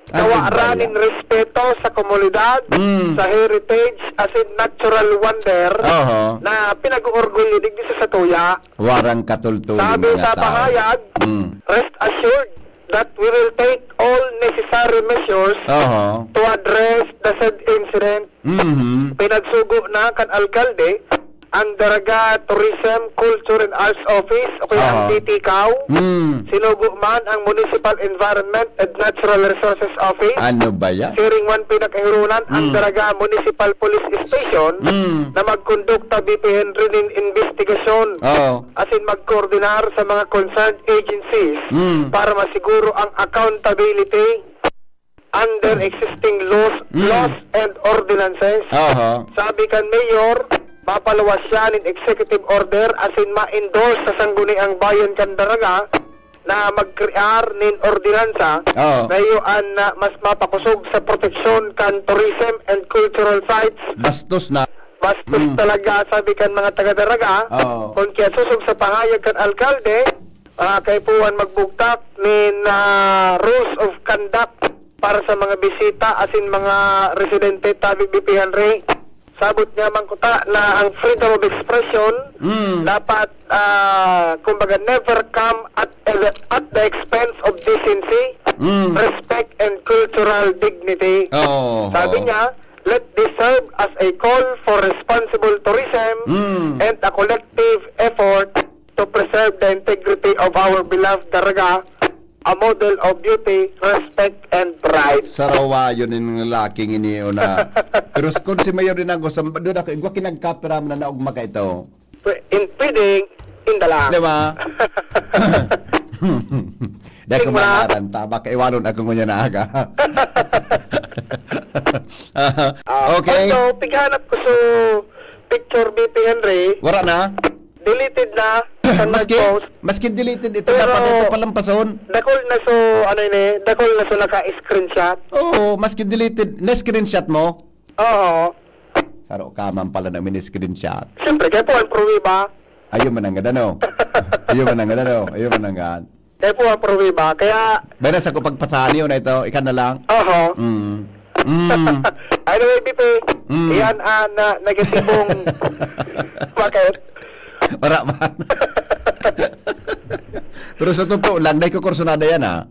kawaran nin respeto sa komunidad, Mm. sa heritage, asin natural wonder Oho. na pinag-oorgulyo digdi sa satuya. Warang katultuling Sabi mga sa tao. pahayag, Mm. rest assured that we will take all necessary measures Oho. to address the said incident. Mhm. Pinagsugo na kan alkalde ang Daraga Tourism, Culture and Arts Office o kaya ang Aha. D T CAO. Mm. Sinugo man ang Municipal Environment and Natural Resources Office. Ano ba yan? Siring man pinakahironan ang Mm. Daraga Municipal Police Station Mm. na magkondukta, B P Henry, nin investigasyon. Oo. Asin magkoordinar sa mga concerned agencies Mm. para masiguro ang accountability under existing laws, Mm. laws and ordinances. Oho. Sabi kan Mayor, mapaluwas siya nin executive order asin ma-endorse sa Sangguniang Bayan kan Daraga na magkrear nin ordinansa Oo. na iyo an, ah, mas mapakosog sa proteksyon kan tourism and cultural sites. Bastos na. Bastos Mm. talaga, sabi kan mga taga-Daraga. Oo. Kung kaya susog sa pahayag kan alkalde, ah, kaipuhan magbugtak nin ah, rules of conduct para sa mga bisita asin mga residente tabi B P Henry. Sabot niya man kuta na ang freedom of expression Mm. dapat, ah, kumbaga, never come at at the expense of decency, Mm. respect, and cultural dignity. Oo. Sabi niya, let this serve as a call for responsible tourism Mm. and a collective effort to preserve the integrity of our beloved Daraga, a model of beauty, respect, and pride. Sarawayo nin lalaking ini, una. Pero s-, kung si Mayor din ako, sa, doon ako, igwa kinagkapira mo na naugma ka ito. Pwe-, in, pwedeng, inda lang. Di ba? Dahil Di ba? kumangaran ta, baka iwanon ako ngunyan na aga. Ah, Okay. So, pighanap ko sa picture, B P Henry. Wala na? Deleted na. Sa Maski, nag-post. Maski deleted ito, Pero, dapat ito palampason. Dakol na so, ano yun eh, dakol na so naka-screenshot. Oo, maski deleted, na-screenshot mo? Oo. Saro ka man pala na mini-screenshot. Siyempre, kaya po ang pruweba. Ayun man ang ganda, no? Ayun man ang ganda, no? Ayun man ang ganda. Kaya po ang pruweba. Kaya, Bayra sa ko pagpasahan yun na ito, ika na lang. oho. Mm. Mm. Anyway, B P, Mm. yan ang ah, negatibong bakit? Wala man. Pero sa totoo lang, dahil ko kursunada yan, ha?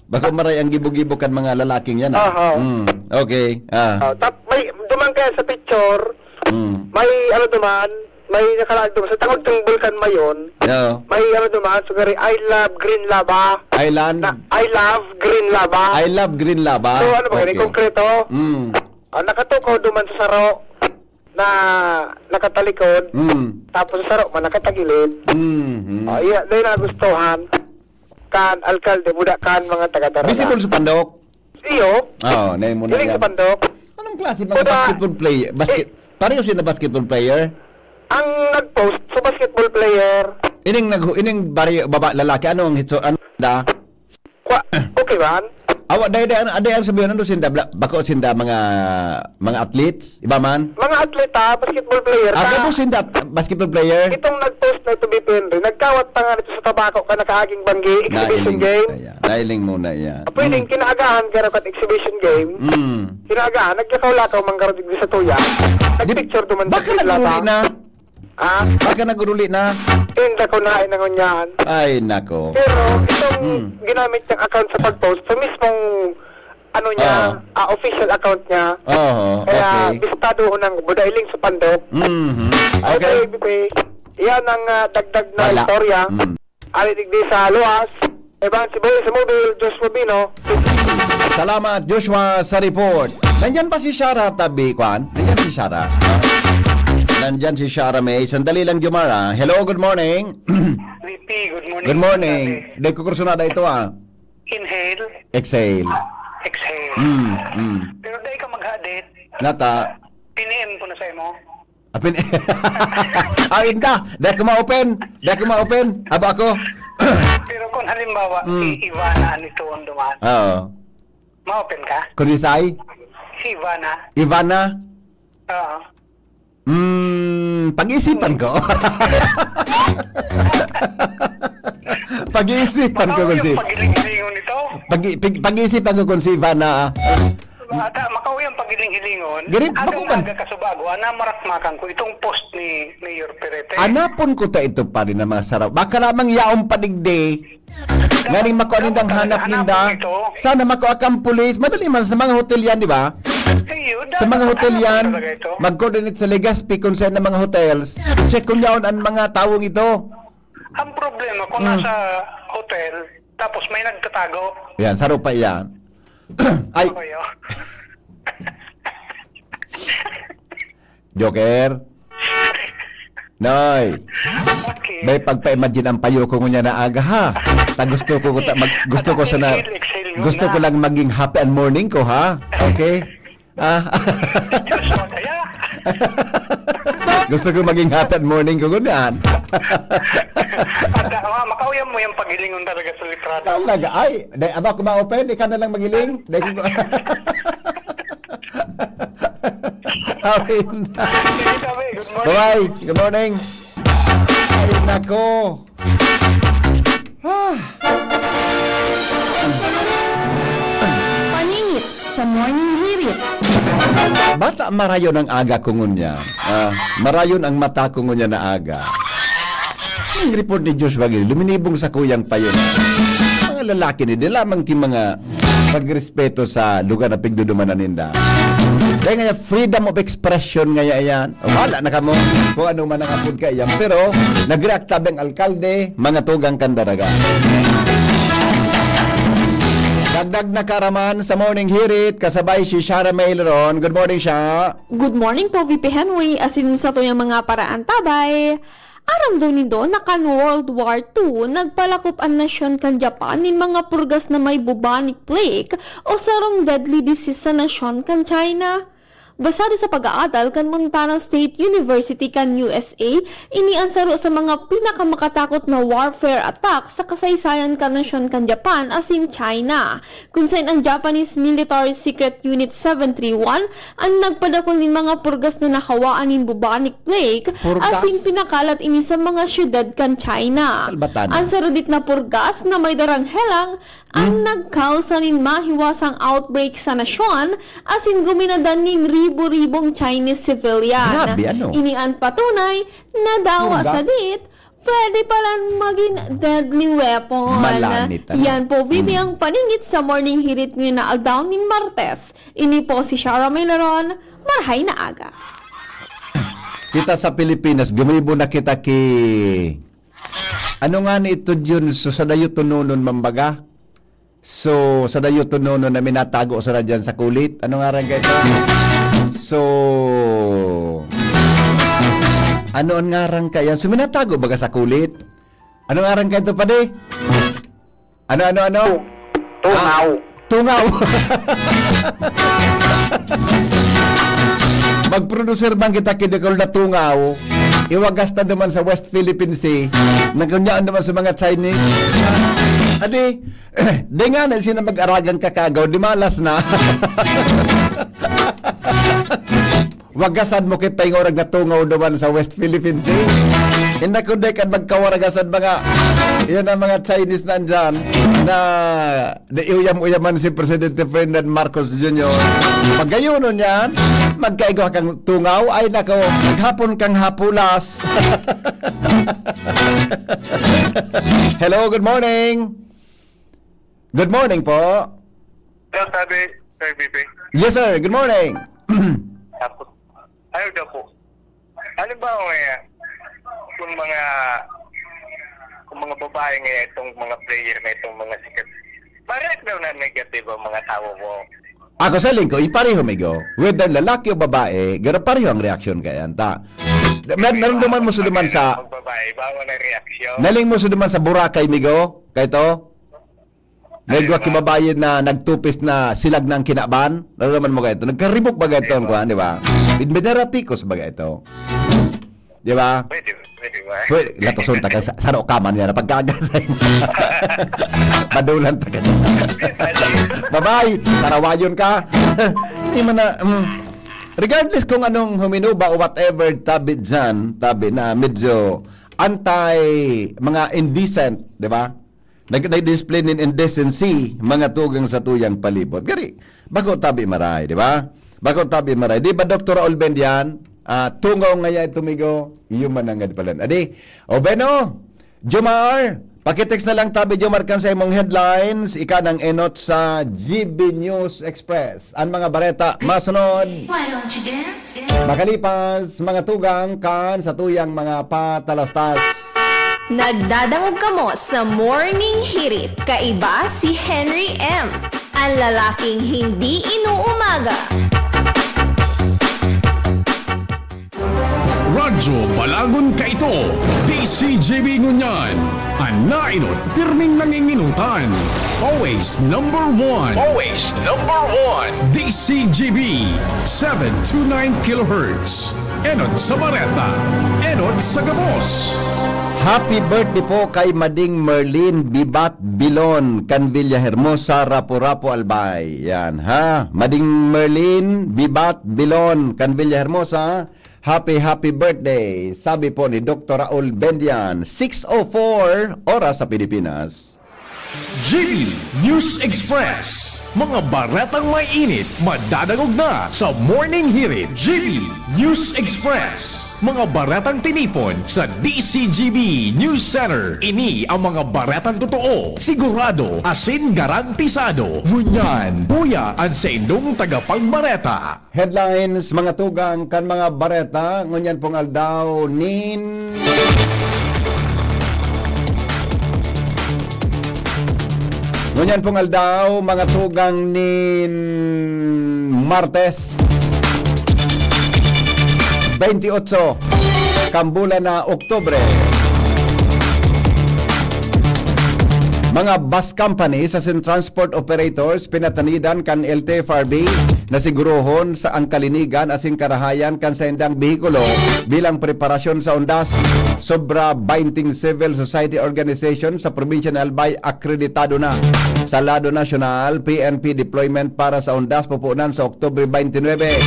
Baka maray ang gibo-gibo kan mga lalaking yan, ha? Aha. Mm. Okay. Ah. Oh, tap, may duman kaya sa picture, Mm. may ano duman, may nakalaag duman. Sa tangod ng Bulkan Mayon, Yeah. may ano duman, sugari, "I love Green Lava." Island. Na, "I love Green Lava." I love Green Lava. So, ano ba, Okay. konkreto? Mm. Ah, nakatukaw duman sa saro na nakatalikod, Mm. tapos sa saro man nakatagilid. Mm. Oh, iya, dahil nagustuhan kan alkalde, buda kan mga taga-Daraga. Visible sa pandok. Iyo, Oo, na mo na iling yan. sa pandok. Anong klase mga Buda- basketball player? Basket, pareho sila basketball player? Ang nag-post sa basketball player, Ining nag ining bari baba lalaki, ano ang hitso, ano da? kwa, okay ba? Awa, day day ano, day ang sabihin, ano sinda, bla- bako sinda mga mga athletes, iba man? Mga atleta, basketball player. Ah, ta- gabo sinda at- basketball player? Itong nag-post na ito, B P Henry, nagkawat pa nga nito sa tabako ka nakaaging banggi, exhibition Nailing, game. Ayan, nailing muna yan. Pwedeng kinaagahan garo kat exhibition game. Mm. Kinaagahan, nagkakaw-lakaw man garo digdi sa tuya. Nagpicture duman Baka sa naguruli Laba. Na. Ah, Baka naguruli na. Hindi ko na inangon yan. Ay, nako. Pero itong Hmm. ginamit niyang account sa pag-post, sa mismong ano niya, Oo. ah, official account niya. Oo, Kaya okay. bistado ko ng budailing sa pandok. Mhm. Ay, Okay. B P, yan ang ah, dagdag na Wala. istorya. Mm. Ari digdi sa Luas, Evan Sibuya sa Mobile, Joshua Bino. Salamat, Joshua, sa report. Nandyan ba si Shara tabi, kwan? Nandyan si Shara. Nandyan si Shara May. Sandali lang, Jomar, ah. Hello, good morning. V P, good morning. Good morning. Sabi, Dahil ko kursunada ito, ah. Inhale. Exhale. Exhale. Mm, mm. Pero dai ka maghadit. Nata. Piniim ko na sa imo. Apin, ah, inda. Dai ko ma-open. Dai ko ma-open. Aba ako. Pero kung halimbawa, Mm. si Ivana ang ituon duman, Oo. ma-open ka? Kunisay? Si Ivana. Ivana? Oo. Hmm, pag-iisipan ko. Pag-iisipan ko Baka kung yung si pagiling-gilingon nito. Pag-i-, pag-, pag-iisipan ko kung si Ivana. Ata, makauwi ang pagiling-hilingon. Ganit, Agang bako man. Aga kasubago, ana, marakmakan ko itong post ni Mayor Perete. Anapon ko ta ito pa rin na masarap. Baka lamang yaon pa digdi. Nganing makua nindang hanap ninda. Sana makua kang pulis. Madali man sa mga hotel yan, di ba? Ayun, Sa mga dapat hotel hanapon yan, talaga ito. Mag-coordinate sa Legazpi kung saan ang mga hotels. Check kung yaon ang mga tawong ito. Ang problema, kung Hmm. nasa hotel, tapos may nagtatago. Yan, saro pa yan. Ay, Okay, oh. Joker. Noy, Okay. may pagpa-imagine ang payo ko ngunyan na aga, ha? Ta gusto ko, ta, mag, gusto ko sana, Exhale, exhale muna. gusto ko lang maging happy ang morning ko, ha? Okay? Ah. Diyos, masaya. Gusto ko maging happy ang morning ko, ngunyan. At, ah, makauyan mo yung pagilingon talaga sa litrato. Talaga, ay, dai, aba, kung ma-open, ikaw na lang magiling. Dai ko Awin. Sige, sabi, good morning. Bye-bye. Good morning. Ay, nako. Ah. Paningit sa Morning Hirit. Bata marayon ang aga ko ngunyan. Ah, marayon ang mata ko ngunyan na aga. Ang report ni Josh Bagil, luminibong sa kuyang payo. Mga lalaki ni, di lamang ki mga pagrespeto sa lugar na pigdudumanan ninda. Dahil nga freedom of expression nga yan. Wala na kamo kung ano man ang apod kaiyan. Pero nag-react tabi ang alkalde, mga tugang kandaraga. Dagdag na karaman sa Morning Hirit, kasabay si Shara Maileron. Good morning, Sha. Good morning po, V P Henry, asin sa tuyang mga paraantabay. Aram daw nindo na kan World War Two, nagpalakop an nasyon kan Japan nin mga purgas na may bubonic plague o sarong deadly disease sa nasyon kan China. Basado sa pag-aadal kan Montana State University kan U S A, ini an saro sa mga pinakamakatakot na warfare attack sa kasaysayan kan nasyon kan Japan asin China. Kun saen an Japanese Military Secret Unit seven three one an nagpadakul nin mga purgas na nahawaan nin bubonic plague, Purgas? asin pinakalat ini sa mga syudad kan China. Salbatan. An saradit na purgas na may darang helang an Hmm? nagkausa nin mahiwasang outbreak sa nasyon, asin guminadan nin ribo-ribong Chinese civilian. Grabe, ano? Ini an patunay na dawa Purgas? sadit Pwede palan magin deadly weapon. Malanit, ano? Yan po, V B, Hmm. ang paningit sa Morning Hirit ngayon na aldaw nin Martes. Ini po si Shara Maileron. Marhay na aga. Kita sa Pilipinas, gumibo na kita ki, ano nga ni ito yun? So, sa dayo tununon, mambaga? So, sa dayo tunonon na minatago sana diyan sa kulit. Ano ngaran ka ito? So, ano ang ngaran ka yan? So, minatago baga sa kulit? Ano ngaran ka ito, padi? Ano, ano, ano? Tungaw. Ah, tungaw. Mag-producer man kita kidikol na tungaw. Iwagas ta duman sa West Philippine Sea. Nagunyaon naman sa mga Chinese. Adi, Di nga na sila mag-aragan kakagaw, di malas na. Wagasan mo kay paingorag na tungaw duman sa West Philippine Sea. Inda ko di ka magkawaragasan mga, yan ang mga Chinese nandyan na di uyam-uyaman si Presidente Ferdinand Marcos Junior. Pag gayunon yan, magkaigwa kang tungaw. Ay nako, maghapon kang hapulas. Hello, good morning. Good morning po. Hello, sabi, Sir B B. Yes, sir. Good morning. Tapos, ayaw daw po. Halimbawa ngayon, kung mga, kung mga babae ngayon, itong mga player na itong mga sikat, ma-react daw na negative ang mga tao mo. Ako sa lingko, ipareho, migo. Whether lalaki o babae, garo pareho ang reaksyon kaya ta. Mer-, naramdaman mo sa duman sa Magbabae, bawal ang reaksyon. Naling mo sa duman sa Boracay, migo? Kay to? May duwa ki babayi na nagtupis na silag na ang kinaban. Naraman mo ka ito? Nagkaribok ba ito ang kuwan, di ba? Binaratikos ba ito? Di ba? Pwede, pwede ba? Pwede, latoson ta ka sa, sa ka man yan. Pagkagasay. Padulan ta ka. Bye-bye. Tarawayon ka. Di man na, mm. Regardless kung anong huminuba o whatever, tabi dyan, tabi na medyo anti, mga indecent, di ba? Nag-display nin indecency, mga tugang sa tuyang palibot. Gari, bako tabi maray, di ba? Bako tabi maray. Di ba, Doktor Raul Bendian? Ah, tungaw ngaya tumigo, iyo manangad palan. Adi, o beno, Jomar, pakitext na lang tabi, Jomar, kan sa imong headlines, ika nang enot sa G B News Express. An mga bareta, masunod. Why don't you dance? Makalipas, mga tugang kan sa tuyang mga patalastas. Nagdadangog kamo sa Morning Hirit. Kaiba si Henry M. Ang lalaking hindi inuumaga. Radyo Balagon Kaito, D C G B ngunyan. An nainot, pirming nanginginutan. Always number one. Always number one. D C G B, seven two nine kilohertz. Enot sa bareta, enot sa gabos. Happy birthday po kay Mading Merlin Bibat Bilon kan Villahermosa, Rapu-Rapu, Albay. Yan, ha? Mading Merlin Bibat Bilon kan Villahermosa, happy, happy birthday. Sabi po ni Doktor Raul Bendian, six oh four oras sa Pilipinas. G B News Express. Mga baretang may init, madadangog na sa Morning Hirit. G B News Express. Mga baretang tinipon sa D C G B News Center. Ini ang mga baretang totoo, sigurado, asin garantisado. Ngunyan, uya an saindong tagapagbareta. Headlines, mga tugang kan mga bareta, ngunyan pong aldaw nin... Ngunyan pong aldaw, mga tugang nin Martes, twenty-eight, kan bulan na Oktubre. Mga bus companies asin transport operators pinatanidan kan L T F R B na sigurohon sa ang kalinigan asin karahayan kan saindang behikulo bilang preparasyon sa undas. Sobra twenty civil society organization sa probinsya ng Albay akreditado na sa lado nasyonal, P N P deployment para sa undas pupunan sa Oktubre twenty-nine.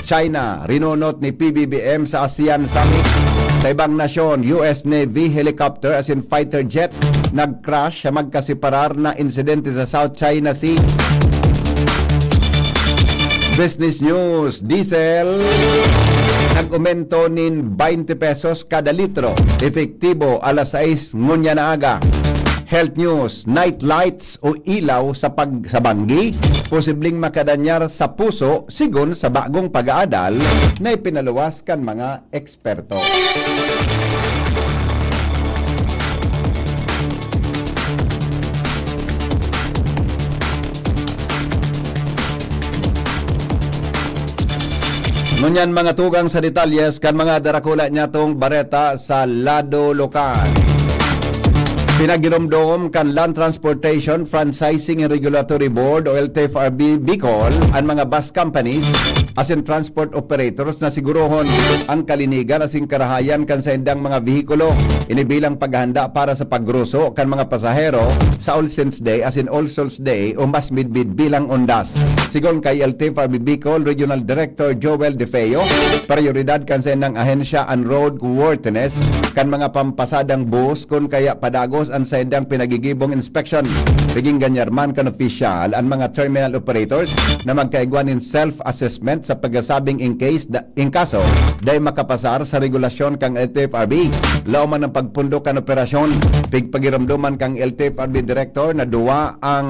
China, rinunot ni P B B M sa ASEAN Summit. Sa ibang nasyon, U S Navy helicopter asin fighter jet nag-crash sa magkasiparar na insidente sa South China Sea. Business News, diesel nag-umento nin twenty pesos kada litro, epektibo alas sais ngunyan na aga. Health News, night lights o ilaw sa pag-, sa banggi, posibleng makadanyar sa puso, sigon sa bagong pag-aadal na ipinaluwas kan mga eksperto. Ngunyan, mga tugang sa detalyes kan mga darakula niyatong bareta sa lado lokal. Pinagiromdom kan Land Transportation Franchising and Regulatory Board o L T F R B Bicol an mga bus companies asin transport operators na sigurohon ang kalinigan asin karahayan kan saindang mga behikulo. Ini bilang paghahanda para sa pagruso kan mga pasahero sa All Saints Day asin All Souls Day o mas midbid bilang undas. Sigon kay L T F R B Bicol Regional Director Joel De Feo, prioridad kan saindang ahensya an roadworthiness kan mga pampasadang bus, kun kaya padagos an saindang pinagigibong inspection. Naging ganyar man kan opisyal an mga terminal operators na magkaigwa nin self-assessment sa pagsasabing in case da, in kaso dai makapasar sa regulasyon kan L T F R B. Laom man ang pagpundok kan operasyon, pigpagiromdoman kan L T F R B Director na duwa ang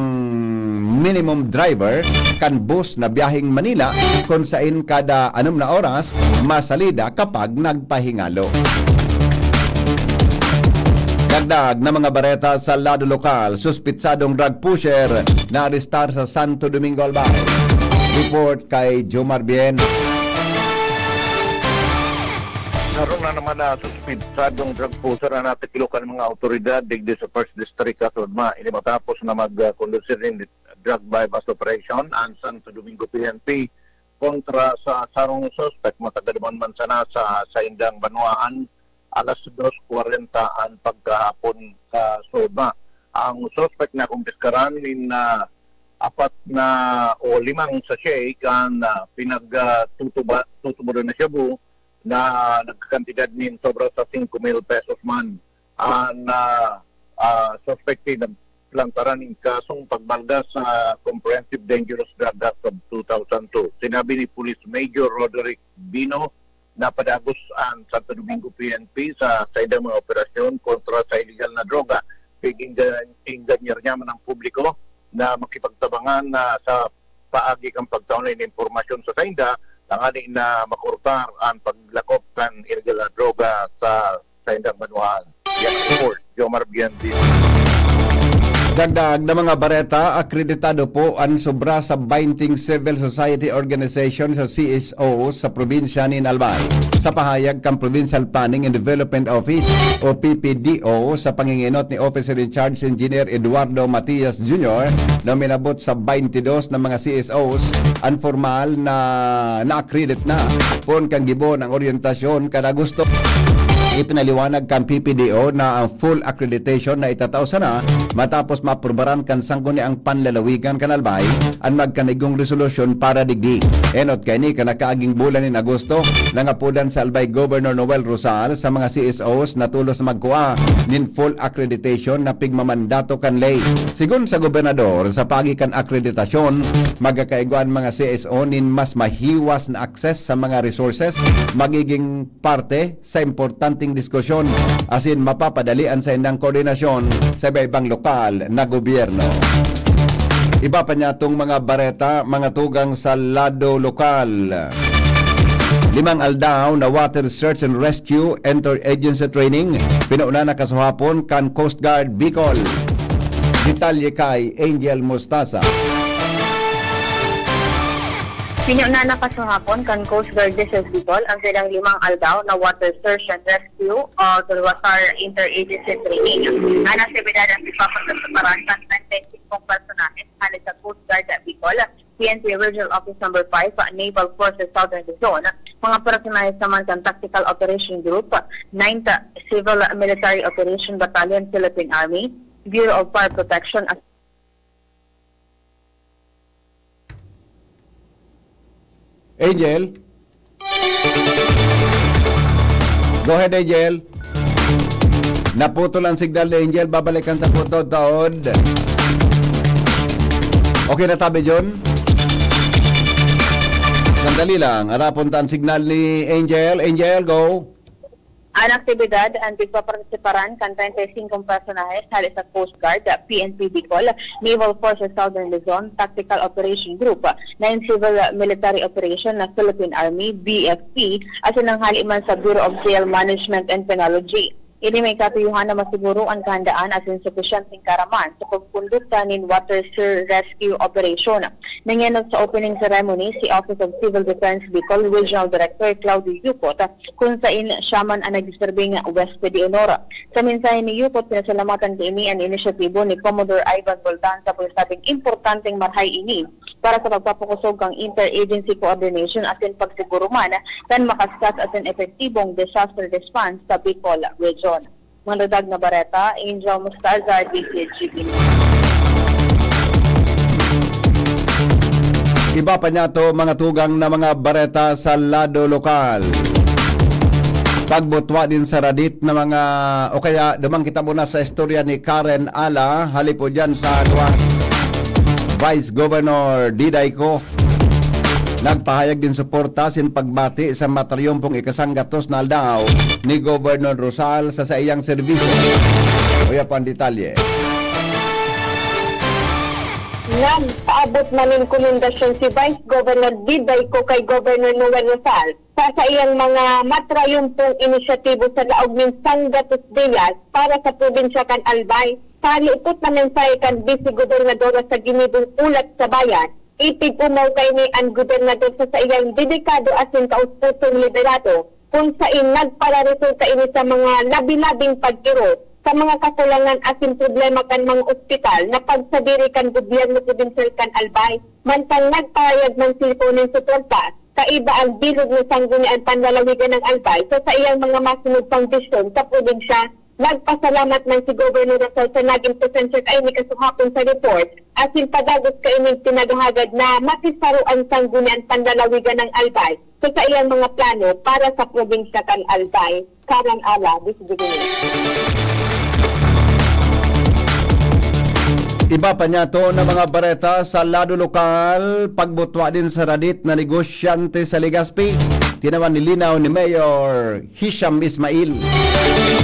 minimum driver kan bus na biyaheng Manila, kun sain kada anom na oras masalida kapag nagpahingalo. Dagdag na mga bareta sa lado lokal, suspitsadong drug pusher na arestar sa Santo Domingo, Albay. Report kay Jomar Bien. Karon na naman na suspetsadong drug pusher na natikilo kan mga awtoridad digdi sa First District, Casudma. Ini matapos na mag-kondusir nin drug buy-bust operation an Santo Domingo P N P kontra sa sarong suspek. Matagad man man sana sa saindang banwaan, alas dos kwarenta an pagkahapon, Casudma. Ang suspek na kumpiskaran nin, ah, apat na o limang sachet kan, ah, pinag, ah, tutuba-, tutubodan na shabu na nagkakantidad nin sobra sa singko mil pesos man. An, ah, ah, suspek naglantaran nin kasong pagbalga sa Comprehensive Dangerous Drug Act of two thousand two. Sinabi ni Police Major Roderick Bino na padagos an Santo Domingo P N P sa saindang mga operasyon kontra sa iligal na droga. Pig-inga-, inganyer niya man ang publiko na makipagtabangan na sa paagi kan pagtao nin impormasyon sa sainda, tanganing na makortar an paglakop kan iligal na droga sa saindang banwaan. Yan report, Jomar Bianti. Dagdag na mga bareta, akreditado po an sobra sa twenty civil society organization sa C S O sa probinsya nin Albay. Sa pahayag kan Provincial Planning and Development Office o P P D O sa pangingenot ni Officer in Charge Engineer Eduardo Matias Junior na minabot sa twenty-dos na mga C S Os an formal na na-accredit na. Poon kan gibo ang oryentasyon kan Agosto. Ipinaliwanag kan P P D O na ang full accreditation na itatao sana matapos maaprubaran kan Sangguniang Panlalawigan kan Albay an magkanigong resolusyon para digdi. Enot kaini kan nakaaging bulan nin Agosto, nangapodan sa Albay Governor Noel Rosal sa mga C S Os na tolos na magkua nin full accreditation na pigmamandato kan ley. Sigon sa gobernador, sa paagi kan akreditasyon, magkakaigwa an mga C S O nin mas mahiwas na access sa mga resources, magiging parte sa importanteng diskusyon asin mapapadali an saindang koordinasyon sa iba-ibang lokal na gobyerno. Iba pa niya tong mga bareta, mga tugang sa lado lokal. Limang aldaw na water search and rescue interagency training, pinauna na kasuhapon kan Coast Guard Bicol. Detalye kay Angel Mostaza. Pinauna na kasuhapon kan Coast Guard District Bicol ang kanilang limang aldaw na water search and rescue o tulwasar interagency training. An aktibidad an ipapagkasamaran kan treinta y cinco personahes hale sa Coast Guard Bicol, P N P Regional Office Number five, Naval Forces Southern Luzon, mga personahes naman kan Tactical Operation Group, Ninth Civil Military Operation Battalion, Philippine Army, Bureau of Fire Protection, Angel? Go ahead, Angel. Naputol ang signal ni Angel. Babalikan ta po to, taod. Okay na tabi, John? Sandali lang. Arapon ta ang signal ni Angel. Angel, go. An aktibidad an pigpapartisiparan kan treinta y cinco personahes hale sa Coast Guard, P N P Bicol, Naval Forces Southern Luzon, Tactical Operation Group, Ninth Civil Military Operation na Philippine Army, B F P, asin ang hale man sa Bureau of Jail Management and Penology. Ini may katuyohan na masiguro an kahandaan asin supisyenteng kaaraman sa pagkondukta nin water search rescue operation. Nangenot sa opening ceremony si Office of Civil Defense Bicol Regional Director Claudio Yucot, kun sain siya man an nagseserbing huwes de honor. Sa mensahe ni Yucot, pinasalamatan kaini an inisyatibo ni Commodore Ivan Roldan sa pagsasabing importanteng marhay ini para sa pagpapakusog kan interagency coordination asin pagsiguro man kan makaskas asin epektibong disaster response sa Bicol Region. Mga dadag na bareta, Angel Mostaza, D Z G B. Iba pa niya to, mga tugang na mga bareta sa lado lokal. Pagbutwa din sa radit na mga, o kaya dumang kita muna sa istorya ni Karen Ala, hali po dyan sa Luwas. Vice Governor Diday Co. Nagpahayag din suporta sin pagbati sa matriyumpong ikasanggatos na aldaw ni Governor Rosal sa saiyang serbisyo. Uya po ang detalye. Nagpaabot man nin komendasyon si Vice Governor Diday Co kay Governor Noel Rosal sa saiyang mga matrayumpong inisyatibo sa laog nin sanggatos diyas para sa probinsya kan Albay. Sa lipot na mensahe kan Vice Gobernadora sa ginibong Ulat sa Bayan, ipig-omaw kaini an gobernador sa saiyang dedikado asin kaus-pusong liderato kun saen nagpararesulta ini sa mga labi-labing pag-iro sa mga kakulangan asin problema kan mga ospital na pagsadiri kan gobyerno probinsyal kan Albay. Mantang nagpahayag man si Liponen Suporta, kaiba ang bilog na sanggunian panlalawigan ng Albay sa saiyang mga masunod pang desisyon sa probinsya. Nagpasalamat man si Governor Rosal sa nagin presensya kaini kasuhapon sa report, asin padagos kaini pinaghahagad na masisaro ang sanggunian panlalawigan ng Albay sa saiyang mga plano para sa probinsya kan Albay. Karen Ala, Disdivinis. Iba pa niyato na mga bareta sa lado lokal, pagbutwa din sa radit na negosyante sa Legazpi. Tinawan ni linaw ni Mayor Hisham Ismail.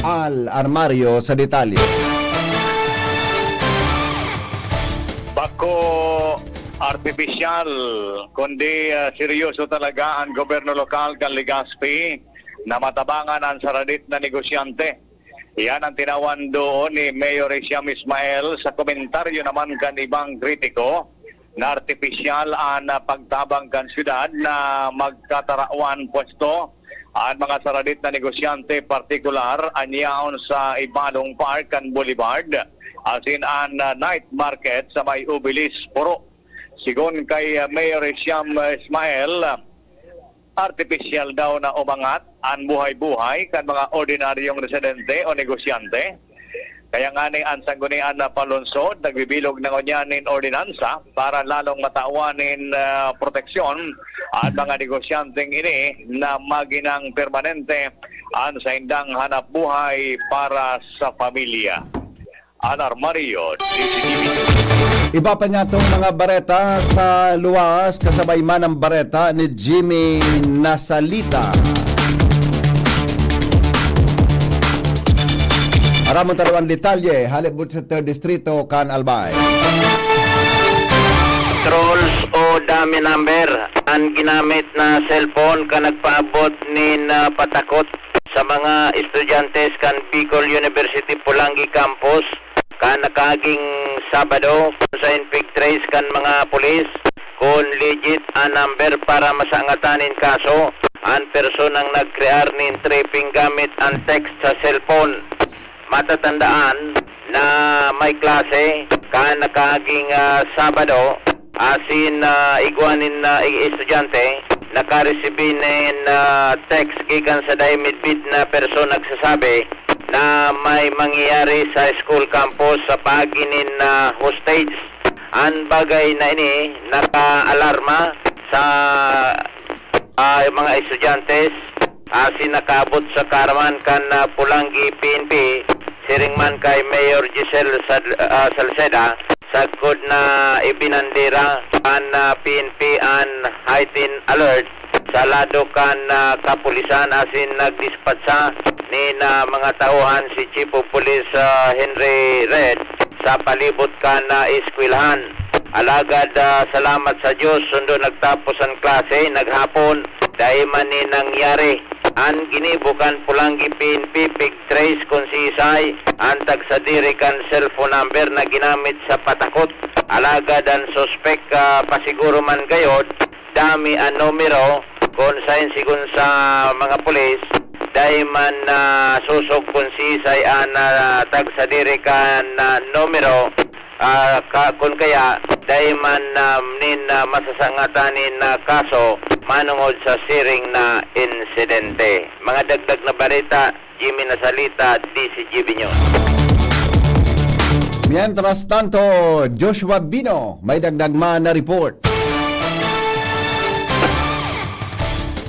Al Armario sa detalye. Bako artipisyal, kundi, ah, seryoso talaga ang gobyerno lokal kan Legazpi na matabangan ang saradit na negosyante. Iyan ang tinawan doon ni Mayor Hisham Ismail sa komentaryo naman kan ibang kritiko na artipisyal an, ah, pagtabang kan syudad na magkatarawan pwesto an mga saradit na negosyante, partikular an yaon sa Ibalong Park kan Boulevard, asin an, ah, night market sa may Obelisc, Puro. Sigon kay, ah, Mayor Hisham Ismail, artipisyal daw na umangat an buhay-buhay kan mga ordinaryong residente o negosyante. Kaya ngani an Sanggunian na Panlungsod nagbibilog na ngunyan nin ordinansa para lalong matawan nin, ah, proteksyon an mga negosyanteng ini na maginang permanente an saindang hanapbuhay para sa pamilya. Alarmario, D Z T V. Iba pa niyatong mga bareta sa luwas, kasabay man ang bareta ni Jimmy Nasalita. Aramon ta daw an detalye, halibot sa third distrito kan Albay. Trolls o dummy number an ginamit na cellphone kan nagpaabot nin, ah, patakot sa mga estudyante kan Bicol University Polangui Campus kan nakaaging Sabado, kun saen pig-trace kan mga pulis kun legit an number para masangatan nin kaso an personang nag-crear nin tripping gamit an text sa cellphone. Matatandaan na may klase kan nakaaging, ah, Sabado, asin, ah, igwa nin, ah, i-, estudyante nakaresibi nin, ah, text gikan sa dai midbid na persona nagsasabi na may mangyayari sa school campus sa paagi nin, ah, hostage. An bagay na ini nakaalarma sa, ah, mga estudyante, asin nakaabot sa kaaraman kan, ah, Polangui P N P, siring man kay Mayor Giselle Sad-, ah, Salceda, sagkod na ibinandera kan, ah, P N P an heightened alert sa lado kan, ah, kapulisan asin nagdispatsa nin, ah, mga tauhan si Chief of Police, ah, Henry Red sa palibot kan, ah, eskwelahan. Alagad, ah, salamat sa Diyos, sundo nagtapos an klase, naghapon, dai man ni nangyari. An ginibo kan Polangui P N P pig-trace kun siisay an tagsadiri kan cellphone number na ginamit sa patakot. Alagad an suspek, ah, pasiguro man gayod, dummy an numero, kun saen sigon sa mga pulis, dai man, ah, sosog kun siisay an, ah, tagsadiri kan, ah, numero, ah, ka-, kun kaya, dai man, ah, nin, ah, masasangatan nin, ah, kaso manongod sa siring na insidente. Mga dagdag na bareta, Jimmy Nasalita, D Z G B News. Mientras tanto, Joshua Bino, may dagdag man na report.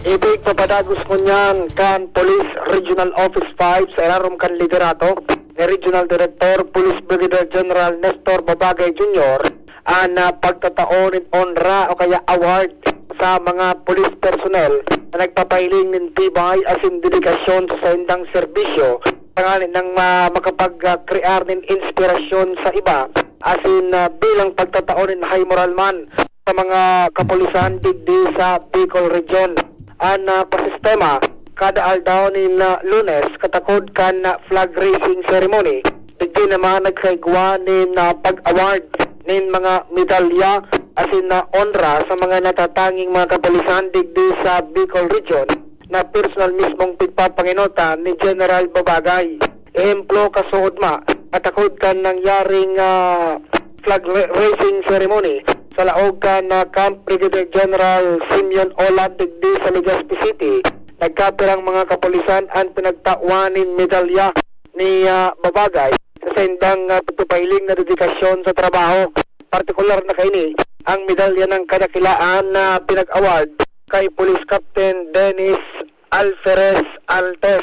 Ipigpapadagos ngunyan kan Police Regional Office five sa irarom kan liderato ni Regional Director Police Brigadier General Nestor Babagay Junior an, ah, pagtatao nin onra o kaya award sa mga police personnel na nagpapahiling nin tibay asin dedikasyon sa saindang serbisyo, tanganing ma-, makapag, ah, krear nin inspirasyon sa iba, asin, ah, bilang pagtatao nin high moral man sa mga kapulisan digdi sa Bicol Region. An, ah, pasistema, kada aldaw nin, ah, Lunes, katakod kan, ah, flag raising ceremony, digdi naman nagkaigwa nin, ah, pag-award nin mga medalya asin na onra sa mga natatanging mga kapulisan digdi sa Bicol Region. na personal mismong pigpapanginota ni General Babagay. Ehemplo, kasuodma, katakod kan nangyaring, ah, flag ra-, raising ceremony sa laog kan, ah, Camp Brigadier General Simeon Olan digdi sa Legazpi City, nagkapirang mga kapulisan an pinagtawan nin medalya ni, ah, Babagay sa saindang, ah, pagpapahiling na dedikasyon sa trabaho. Partikular na kaini ang medalya ng kadakilaan na pinag-award kay Police Captain Dennis Alferez Altes,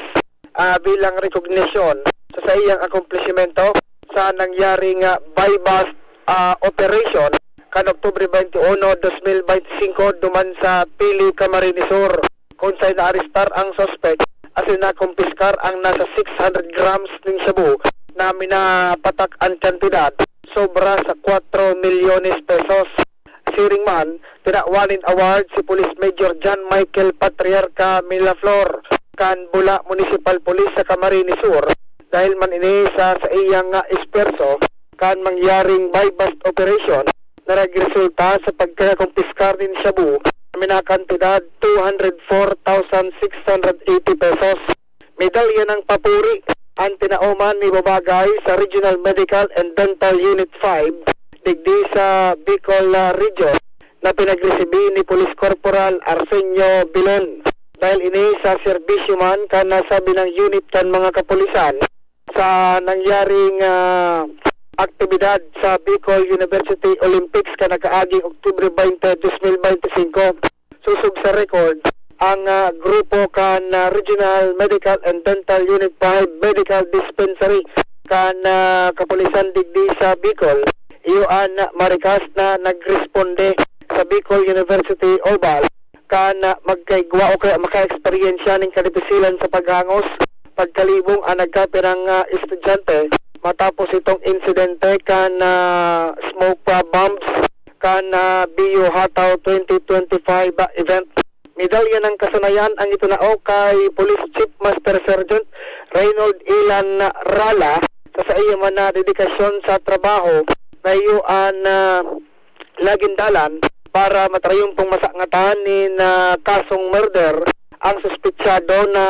ah, bilang rekognisyon sa saiyang akomplishmento sa nangyaring, ah, buy-bust, ah, operation kan Oktubre twenty-one, dos mil bente singko, duman sa Pili, Camarines Sur, kun saen naarestar ang suspek asin nakumpiskar ang nasa six hundred grams nin shabu na minapatak an kantidad sobra sa kwatro milyones pesos. Siring man, tinawan nin award si Police Major John Michael Patriarca Milaflor kan Bula Municipal Police sa Camarines Sur, dahil man ini sa saiyang, ah, espuwerso kan mangyaring buy-bust operation na nagresulta sa pagkakumpiskar nin shabu na minakantidad two hundred four thousand six hundred eighty pesos. Medalya ng papuri an tinaoman ni Babagay sa Regional Medical and Dental Unit five digdi sa Bicol, ah, Region, na pinagresibi ni Police Corporal Arsenio Bilon. Dahil ini sa serbisyo man kan nasabi ng unit kan mga kapulisan sa nangyaring, ah, aktibidad sa Bicol University Olympics kan nakaaging Oktubre twenty, dos mil bente singko. Sosog sa record, ang, ah, grupo kan, ah, Regional Medical and Dental Unit five Medical Dispensary kan, ah, kapulisan digdi sa Bicol, iyo an marikas na nagresponde sa Bicol University Oval kan, ah, magkaigwa o kaya makaeksperyensya nin kadipisilan sa paghangos, pagkalibong an nagkapirang, ah, estudyante matapos itong insidente kan, ah, smoke, ah, bombs kan, ah, B U Hataw twenty twenty-five event. Medalya ng Kasanayan ang itinao kay Police Chief Master Sergeant Reynold Ilan Rala sa saiya man na dedikasyon sa trabaho na iyo an, ah, nagin dalan para matarayumpong masangatan nin, ah, kasong murder ang suspetsado na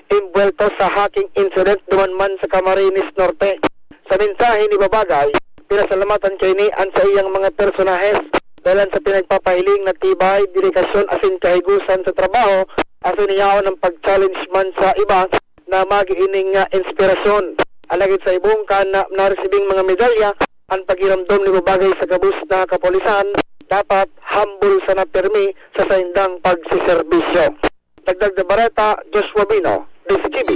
imbuwelto sa hacking incident duman man sa Camarines Norte. Sa mensahe ni Babagay, pinasalamatan kaini an saiyang mga personahes dalan sa pinagpapahiling na tibay, dedikasyon asin kahigosan sa trabaho, asin yaon ang pag-challenge man sa iba na magi ining, ah, inspirasyon. Alagid sa ibong kan, ah, naresibing mga medalya, ang pagiramdom ni Babagay sa gabos na kapulisan, dapat humble sana pirmi sa saindang pagseserbisyo. Dagdag na bareta, Joshua Bino, D Z G B.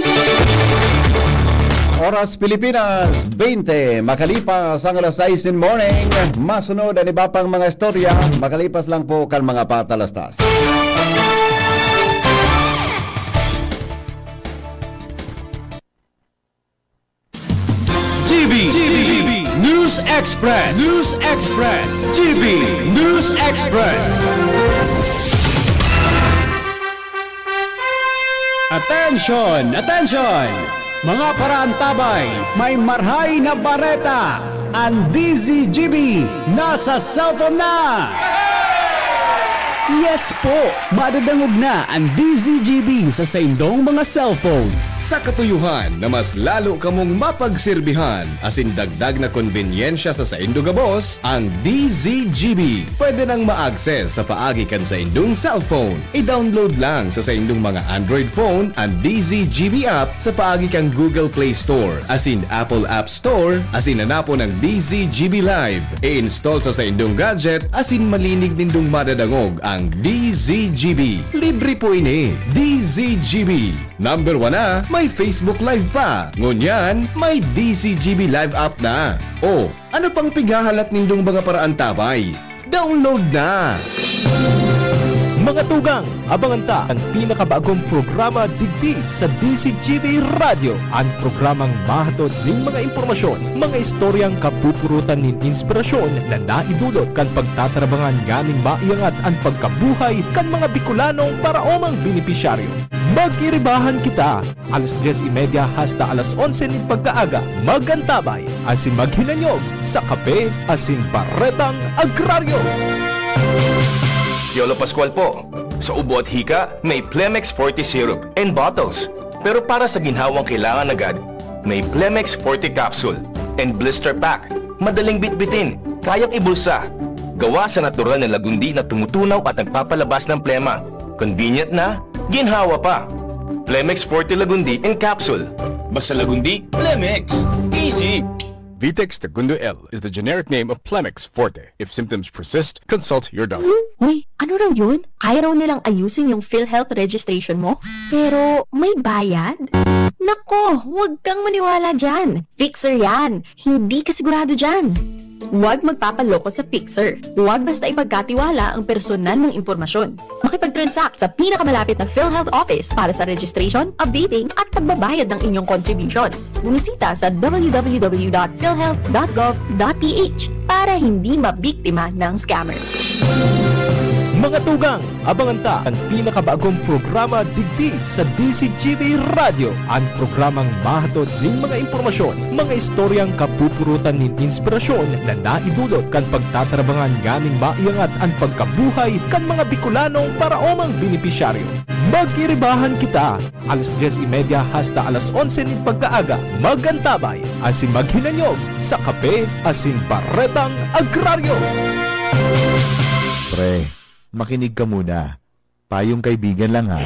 Oras Pilipinas, twenty makalipas ang alas sais in morning. Masunod ang iba pang mga istorya, makalipas lang po kan mga patalastas. G B, G B, News Express, News Express, G B News Express. Attention! Attention! Mga paraantabay, may marhay na bareta! An D Z G B nasa cellphone na! Yes po! Madadangog na an D Z G B sa saindong mga cellphone. Sa katuyohan na mas lalo kamong mapagserbihan asin dagdag na konbenyensya sa saindo gabos, ang D Z G B pwede nang ma-access sa paagi kan saindong cellphone. I-download lang sa saindong mga Android phone an D Z G B app sa paagi kan Google Play Store asin Apple App Store asin hanapon ang D Z G B Live. I-install sa saindong gadget asin malinig nindong madadangog ang D Z G B. Libre po ini. D Z G B. Number one na, may Facebook Live pa. Ngunyan, may D Z G B Live app na. O, ano pang pighahalat nindong mga paraantabay? Download na! Mga tugang, abangan ta an pinakabagong programa digdi sa D Z G B Radyo, an programang mahatod nin mga impormasyon, mga istoryang kapupurutan nin inspirasyon na naidulot kan pagtatarabangan nganing maiangat an pagkabuhay kan mga Bicolanong paraomang benepisyaryo. Mag-iribahan kita! Alas dyes y media hasta alas onse nin pagkaaga, mag-antabay asin maghinanyog sa Kape asin Baretang Agraryo. Piolo Pascual po. Sa ubo at hika, may Plemex Forte Syrup and bottles. Pero para sa ginhawang kailangan agad, may Plemex Forte Capsule and Blister Pack. Madaling bitbitin, kayang ibulsa. Gawa sa natural na lagundi na tumutunaw at nagpapalabas ng plema. Convenient na, ginhawa pa. Plemex Forte Lagundi in Capsule. Basta Lagundi, Plemex. Easy! Vitex Tagundo L is the generic name of Plemex Forte. If symptoms persist, consult your doctor. Uy, ano raw yun? Kaya raw nilang ayusin yung PhilHealth registration mo? Pero may bayad? Nako, huwag kang maniwala dyan. Fixer yan. Hindi ka sigurado dyan. Huwag magpapaloko sa Fixer. Huwag basta ipagkatiwala ang personal mong impormasyon. Makipag-transact sa pinakamalapit na PhilHealth office para sa registration, updating, at pagbabayad ng inyong contributions. Bumisita sa w w w dot philhealth dot gov dot p h para hindi mabiktima ng scammer. Mga tugang, abangan ta an pinakabagong programa digdi sa D Z G B Radyo, an programang mahatod nin mga impormasyon, mga istoryang kapupurutan nin inspirasyon na naidulot kan pagtatarabangan nganing maiangat an pagkabuhay kan mga Bicolanong paraomang benepisyaryo. Mag-iribahan kita, alas dyes y media hasta alas onse nin pagkaaga. Mag-antabay asin maghinanyog sa Kape asin Baretang Agraryo. Pre, makinig ka muna. Payong kaibigan lang, ha.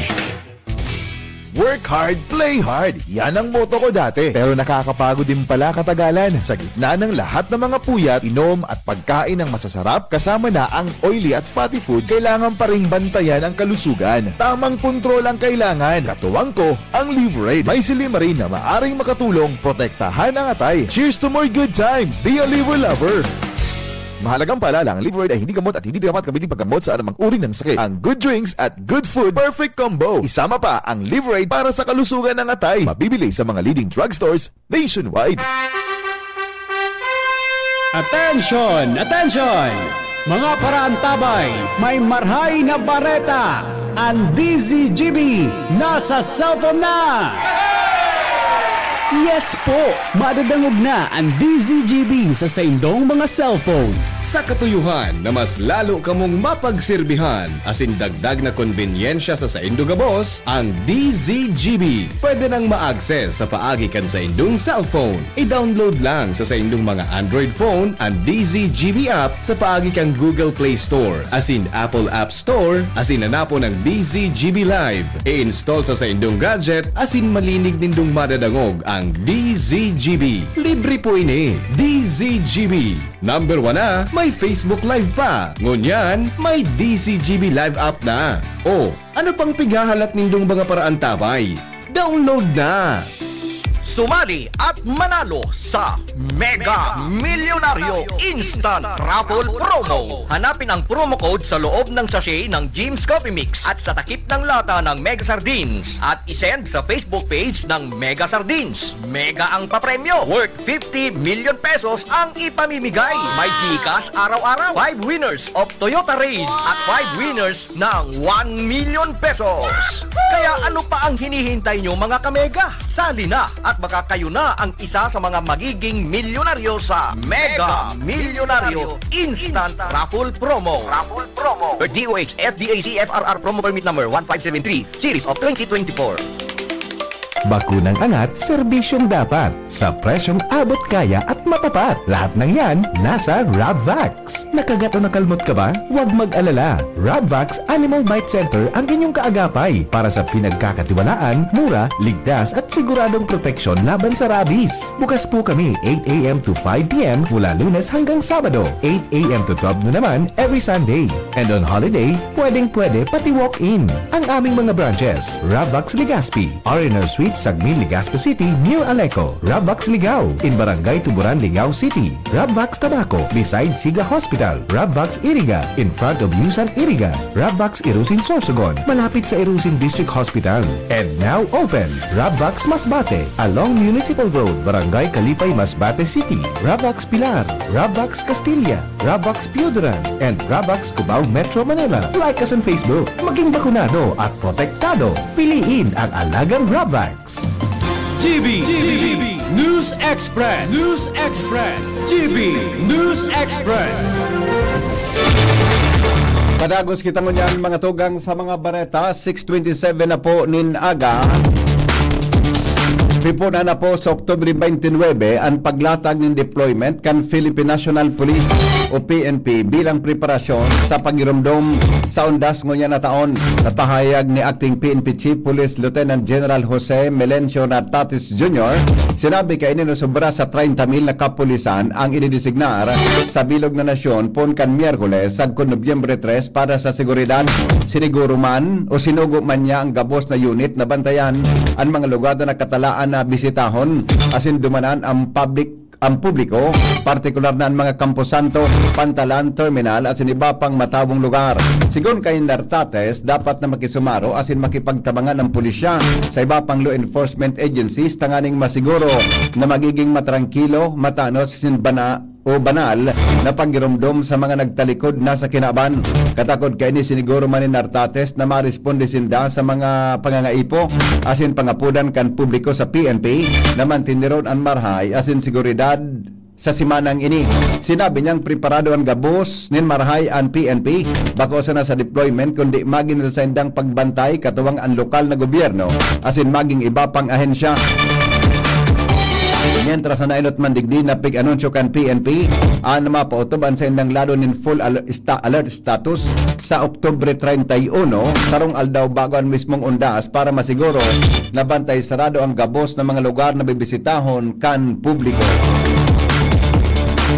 Work hard, play hard. Yan ang motto ko dati. Pero nakakapagod din pala katagalan. Sa gitna ng lahat ng mga puyat, inom at pagkain ng masasarap, kasama na ang oily at fatty foods, kailangan pa ring bantayan ang kalusugan. Tamang kontrol ang kailangan. Katuwang ko, ang Liveraid. May silymarin na maaring makatulong protektahan ang atay. Cheers to more good times! Be a Liver Lover! Mahalagang paalala, ang Liveraid ay hindi gamot at hindi dapat gamitin paggamot sa anumang uri ng sakit. Ang good drinks at good food, perfect combo. Isama pa ang Liveraid para sa kalusugan ng atay. Mabibili sa mga leading drugstores nationwide. Attention! Attention! Mga paraantabay, may marhay na bareta! Ang D Z G B nasa cellphone na! Yes po! Madadangog na ang D Z G B sa saindong mga cellphone. Sa katuyohan na mas lalo kamong mapagserbihan asin dagdag na konbenyensya sa saindo gabos, ang D Z G B pwede nang ma-access sa paagi kan saindong cellphone. I-download lang sa saindong mga Android phone an D Z G B app sa paagi kan Google Play Store asin Apple App Store asin hanapon ang D Z G B Live. I-install sa saindong gadget asin malinig nindong madadangog ang D Z G B. Libre po ini. D Z G B. Number one na, may Facebook Live pa. Ngunyan, may D Z G B Live app na. O, ano pang pighahalat nindong mga paraantabay? Download na! Sumali at manalo sa Mega Milyonaryo Instant Raffle Promo. Hanapin ang promo code sa loob ng sachet ng Jim's Coffee Mix at sa takip ng lata ng Mega Sardines at isend sa Facebook page ng Mega Sardines. Mega ang papremyo, worth fifty million pesos ang ipamimigay. May GCash araw-araw, five winners of Toyota Raize at five winners ng one million pesos. Kaya ano pa ang hinihintay nyo, mga kamega? Sali na at baka kayo na ang isa sa mga magiging milyonaryo sa Mega Milyonaryo Instant Raffle Promo. Raffle Promo. Per D O H F D A C F R R Promo Permit Number one five seven three, Series of twenty twenty-four. Bakunang angat, serbisyong dapat, sa presyong abot kaya at matapat. Lahat ng yan, nasa Rabvax. Nakagat o nakalmot ka ba? Huwag mag-alala. Rabvax Animal Bite Center ang inyong kaagapay para sa pinagkakatiwalaan, mura, ligtas at siguradong proteksyon laban sa rabies. Bukas po kami eight a m to five p m mula Lunes hanggang Sabado, eight a m to twelve noon naman every Sunday. And on holiday, pwedeng-pwede pati walk-in. Ang aming mga branches, Rabvax Legazpi, R and R Suites, Sagmin, Legazpi City, near Aleco, Rabvax Ligao, in Barangay Tuburan, Ligao City, Rabvax Tabaco, beside Siga Hospital, Rabvax Iriga, in front of Yusan Iriga, Rabvax Irusin Sorsogon, malapit sa Irusin District Hospital, and now open, Rabvax Masbate, along Municipal Road, Barangay Kalipay, Masbate City, Rabvax Pilar, Rabvax Castilla, Rabvax Pioduran, and Rabvax Cubao, Metro Manila. Like us on Facebook. Maging bakunado at protektado. Piliin ang alagang Rabvax. G B, G B, News Express, News Express, G B News Express. Kadagos kita ngunyan, mga tugang, sa mga bareta. Six twenty-seven na po nin aga. Pipuna na po sa Oktubre twenty-nine an paglatag nin deployment kan Philippine National Police o P N P bilang preparasyon sa pagiromdom sa undas ngunyan na taon. Sa pahayag ni Acting P N P Chief Police Lieutenant General Jose Melencio Nartates Junior, sinabi kaini na sobra sa treinta mil na kapulisan ang ididesignar sa bilog na nasyon poon kan Miyerkules, sagkod Nobyembre tres, para sa seguridad. Siniguro man o sinugo man niya ang gabos na unit na bantayan an mga lugar na nakatalaan na bisitahon asin dumanan ang public ang publiko, partikular na an mga kamposanto, pantalan, terminal asin iba pang matawong lugar. Sigon kay Nartates, dapat na makisumaro asin makipagtabangan ang pulisya sa iba pang law enforcement agencies tanganing masiguro na magiging matrangkilo, matanos asin bana o banal na pagiromdom sa mga nagtalikod na sa kinaban. Katakod kaini, siniguro man ni Nartates na maresponde sinda sa mga pangangaipo asin pangapodan kan publiko sa P N P na manteneron an marahay asin seguridad sa semanang ini. Sinabi niyang preparado an gabos nin marahay an P N P, bako sana sa deployment, kundi magin sa saindang pagbantay katuwang an lokal na gobyerno asin maging iba pang ahensya. Mientras na nainot man digdi na pig-anunsyo kan P N P an mapautob an saindang lado nin full al- sta- alert status sa Oktubre treinta y uno, sarong aldaw bago an mismong undas, para masiguro na bantay sarado ang gabos na mga lugar na bibisitahon kan publiko.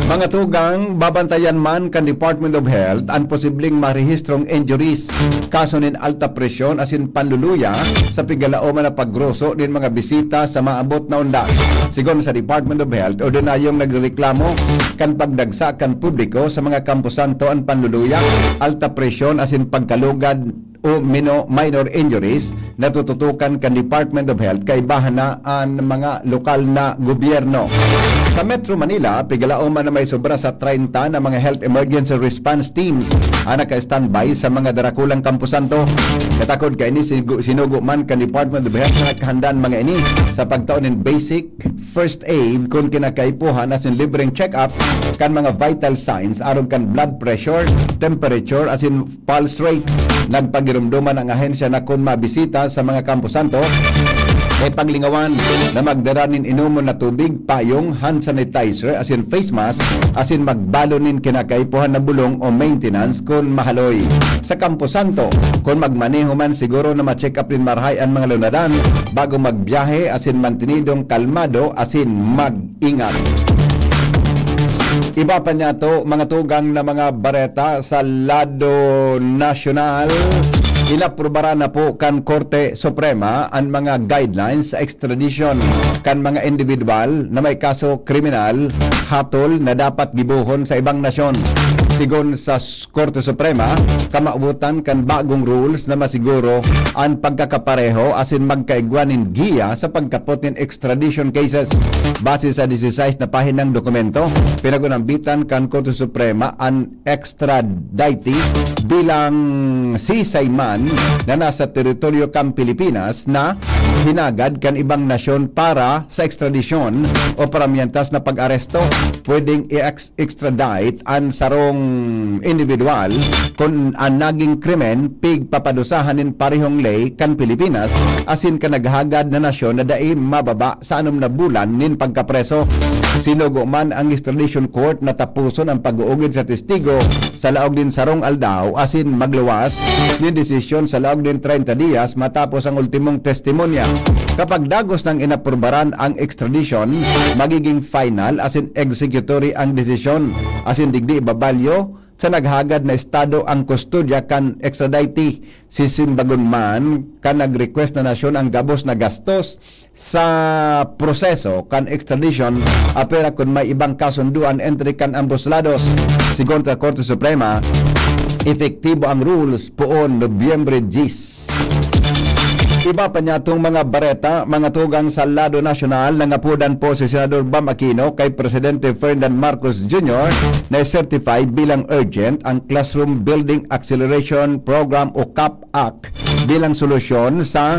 Mga tugang, babantayan man kan Department of Health an posibleng marehistrong injuries, kaso nin alta presyon asin panluluya sa pigalaoman na paggroso nin mga bisita sa maabot na undas. Sigon sa Department of Health, ordinaryong nagrereklamo kan pagdagsa kan publiko sa mga kamposanto an panluluya, alta presyon asin pagkalugad o mino-, minor injuries na tututukan kan Department of Health, kaibahan na an mga lokal na gobyerno. Sa Metro Manila, pigalaoman na may sobra sa treinta na mga health emergency response teams ang naka-standby sa mga darakulang kamposanto. Katakod kaini, sigu-, sinugo man kan Department of Health na nakahandaan mga ini sa pagtao nin basic first aid kun kinakaipuhan asin libreng check-up kan mga vital signs arog kan blood pressure, temperature asin pulse rate. Nagpagiromdoman ang ahensya na kun mabisita sa mga kamposanto, may paglingawan na magdara nin inomon na tubig, payong, hand sanitizer asin face mask, asin magbalon nin kinakaipuhan na bulong o maintenance kun mahaloy. Sa kamposanto, kun magmaneho man, siguro na ma-check up nin marahay an mga lunadan bago magbiyahe asin mantenidong kalmado asin mag-ingat. Iba pa niyato, mga tugang, na mga bareta sa lado nasyonal. Inaprubaran na po kan Korte Suprema an mga guidelines sa extradition kan mga individual na may kaso kriminal, hatol na dapat gibohon sa ibang nasyon. Sigon sa Korte Suprema, kamawotan kan bagong rules na masiguro an pagkakapareho asin magkaigwa nin giya sa pagkapot nin extradition cases. Base sa disisais na pahinang dokumento, pinagunambitan kan Korte Suprema an extradite bilang sisay man na nasa teritoryo kan Pilipinas na hinagad kan ibang nasyon para sa extradition o para mientras na pag-aresto. Pwedeng i-ex- extradite an sarong individual kun an naging krimen pigpapadusahan nin parehong ley kan Pilipinas asin kan naghagad na nasyon na dai mababa sa anom na bulan nin pagkapreso. Sinugo man ang extradition court na taposon ang pag-uugid sa testigo sa laog nin sarong aldaw asin magluwas nin desisyon sa laog nin treinta dias matapos ang ultimong testimonya. Kapag dagos nang inaprubaran ang extradition, magiging final asin executory ang desisyon, asin digdi ibabalyo sa naghagad na estado ang kustodya kan extradite. Sisimbagon man kan nag-request na nasyon ang gabos na gastos sa proseso kan extradition, apwera kun may ibang kasundoan entre kan ambos lados. Sigon sa Korte Suprema, epektibo ang rules poon Nobyembre diyes. Iba pa niyatong mga bareta, mga tugang, sa lado nasyonal. Nangapodan po si Senador Bam Aquino kay Presidente Ferdinand Marcos Junior na i-certify bilang urgent ang Classroom Building Acceleration Program o CAP Act bilang solusyon sa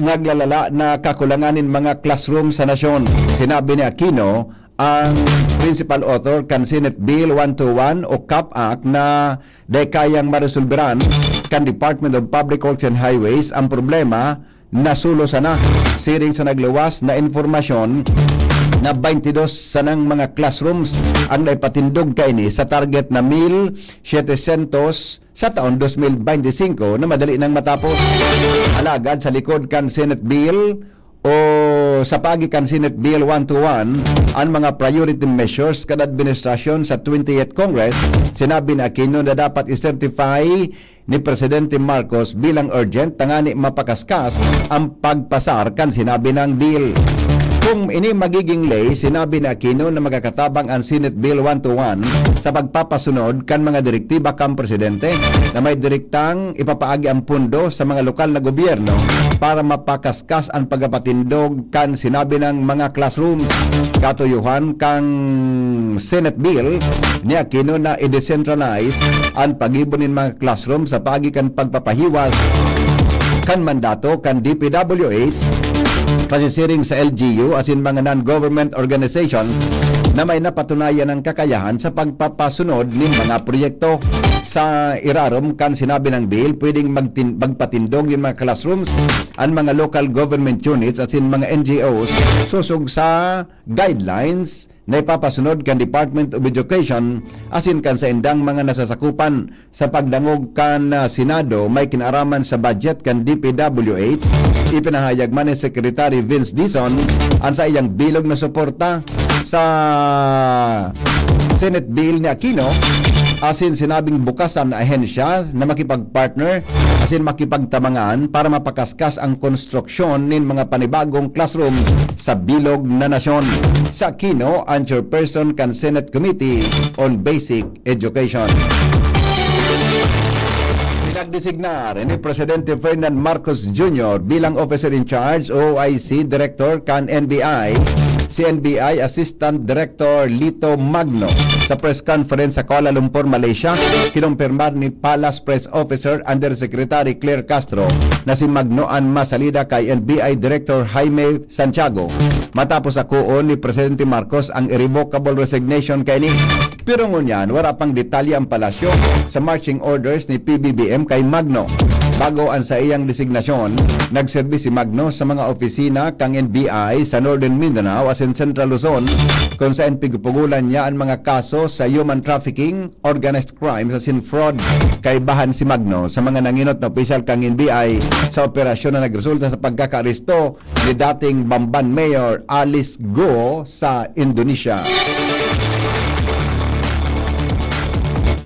naglalala na kakulangan nin mga classroom sa nasyon. Sinabi ni Aquino, ang principal author kan Senate Bill one two one o CAP Act na dai kayang maresolberan kan Department of Public Works and Highways ang problema na sulo sana, siring sa nagluwas na impormasyon na twenty-dos sanang mga classrooms ang naipatindog kaini sa target na mil setecientos sa taon dos mil bente singko na madali nang matapos. Alagad sa likod kan Senate Bill o sa paagi kan Senate Bill one two one, an mga priority measures kan administrasyon sa twentieth Congress, sinabi ni Aquino na dapat i-certify ni Presidente Marcos bilang urgent tangani mapakaskas ang pagpasar kan sinabi nang bill. Kung ini magiging ley, sinabi ni Aquino na magkakatabang an Senate Bill one two one sa pagpapasunod kan mga direktiba kan Presidente na may direktang ipapaagi ang pondo sa mga lokal na gobyerno para mapakaskas an pagpapatindog kan sinabi nang mga classrooms. Katuyuhan kan Senate Bill ni Aquino na i-decentralize an paggibo nin mga classroom sa paagi kan pagpapahiwas kan mandato kan D P W H, pasisiring sa L G U asin mga non-government organizations na may napatunayan ang kakayahan sa pagpapasunod nin mga proyekto. Sa irarom kan sinabi nang bill, pwedeng magtin-, magpatindog nin mga classrooms an mga local government units asin mga N G Os sosog sa guidelines na ipapasunod kan Department of Education asin kan saindang mga nasasakupan. Sa pagdangog kan, ah, Senado, may kinaaraman sa budget kan D P W H, ipinahayag man ni Secretary Vince Dizon an saiyang bilog na suporta sa Senate Bill ni Aquino, asin sinabing bukas an ahensya na makipag-partner asin makipagtabangan para mapakaskas ang konstruksyon nin mga panibagong classrooms sa bilog na nasyon. Sa Aquino, ang chairperson kan Senate Committee on Basic Education. Pinagdesignar ni Presidente Ferdinand Marcos Junior bilang Officer in Charge o O I C Director kan N B I, si N B I Assistant Director Lito Magno. Sa press conference sa Kuala Lumpur, Malaysia, kinumpirmar ni Palace Press Officer Undersecretary Claire Castro na si Magno an masalida kay N B I Director Jaime Santiago, matapos akoon ni Presidente Marcos ang irrevocable resignation kaini. Pero ngunyan, wara pang detalye ang palasyo sa marching orders ni P B B M kay Magno. Bago an saiyang designasyon, nagserbi si Magno sa mga opisina kan N B I sa Northern Mindanao asin Central Luzon, kung saen pigpupugolan niya an mga kaso sa human trafficking, organized crime asin fraud. Kaibahan si Magno sa mga nangenot na opisyal kan N B I sa operasyon na nagresulta sa pagkakaaresto ni dating Bamban Mayor Alice Guo sa Indonesia.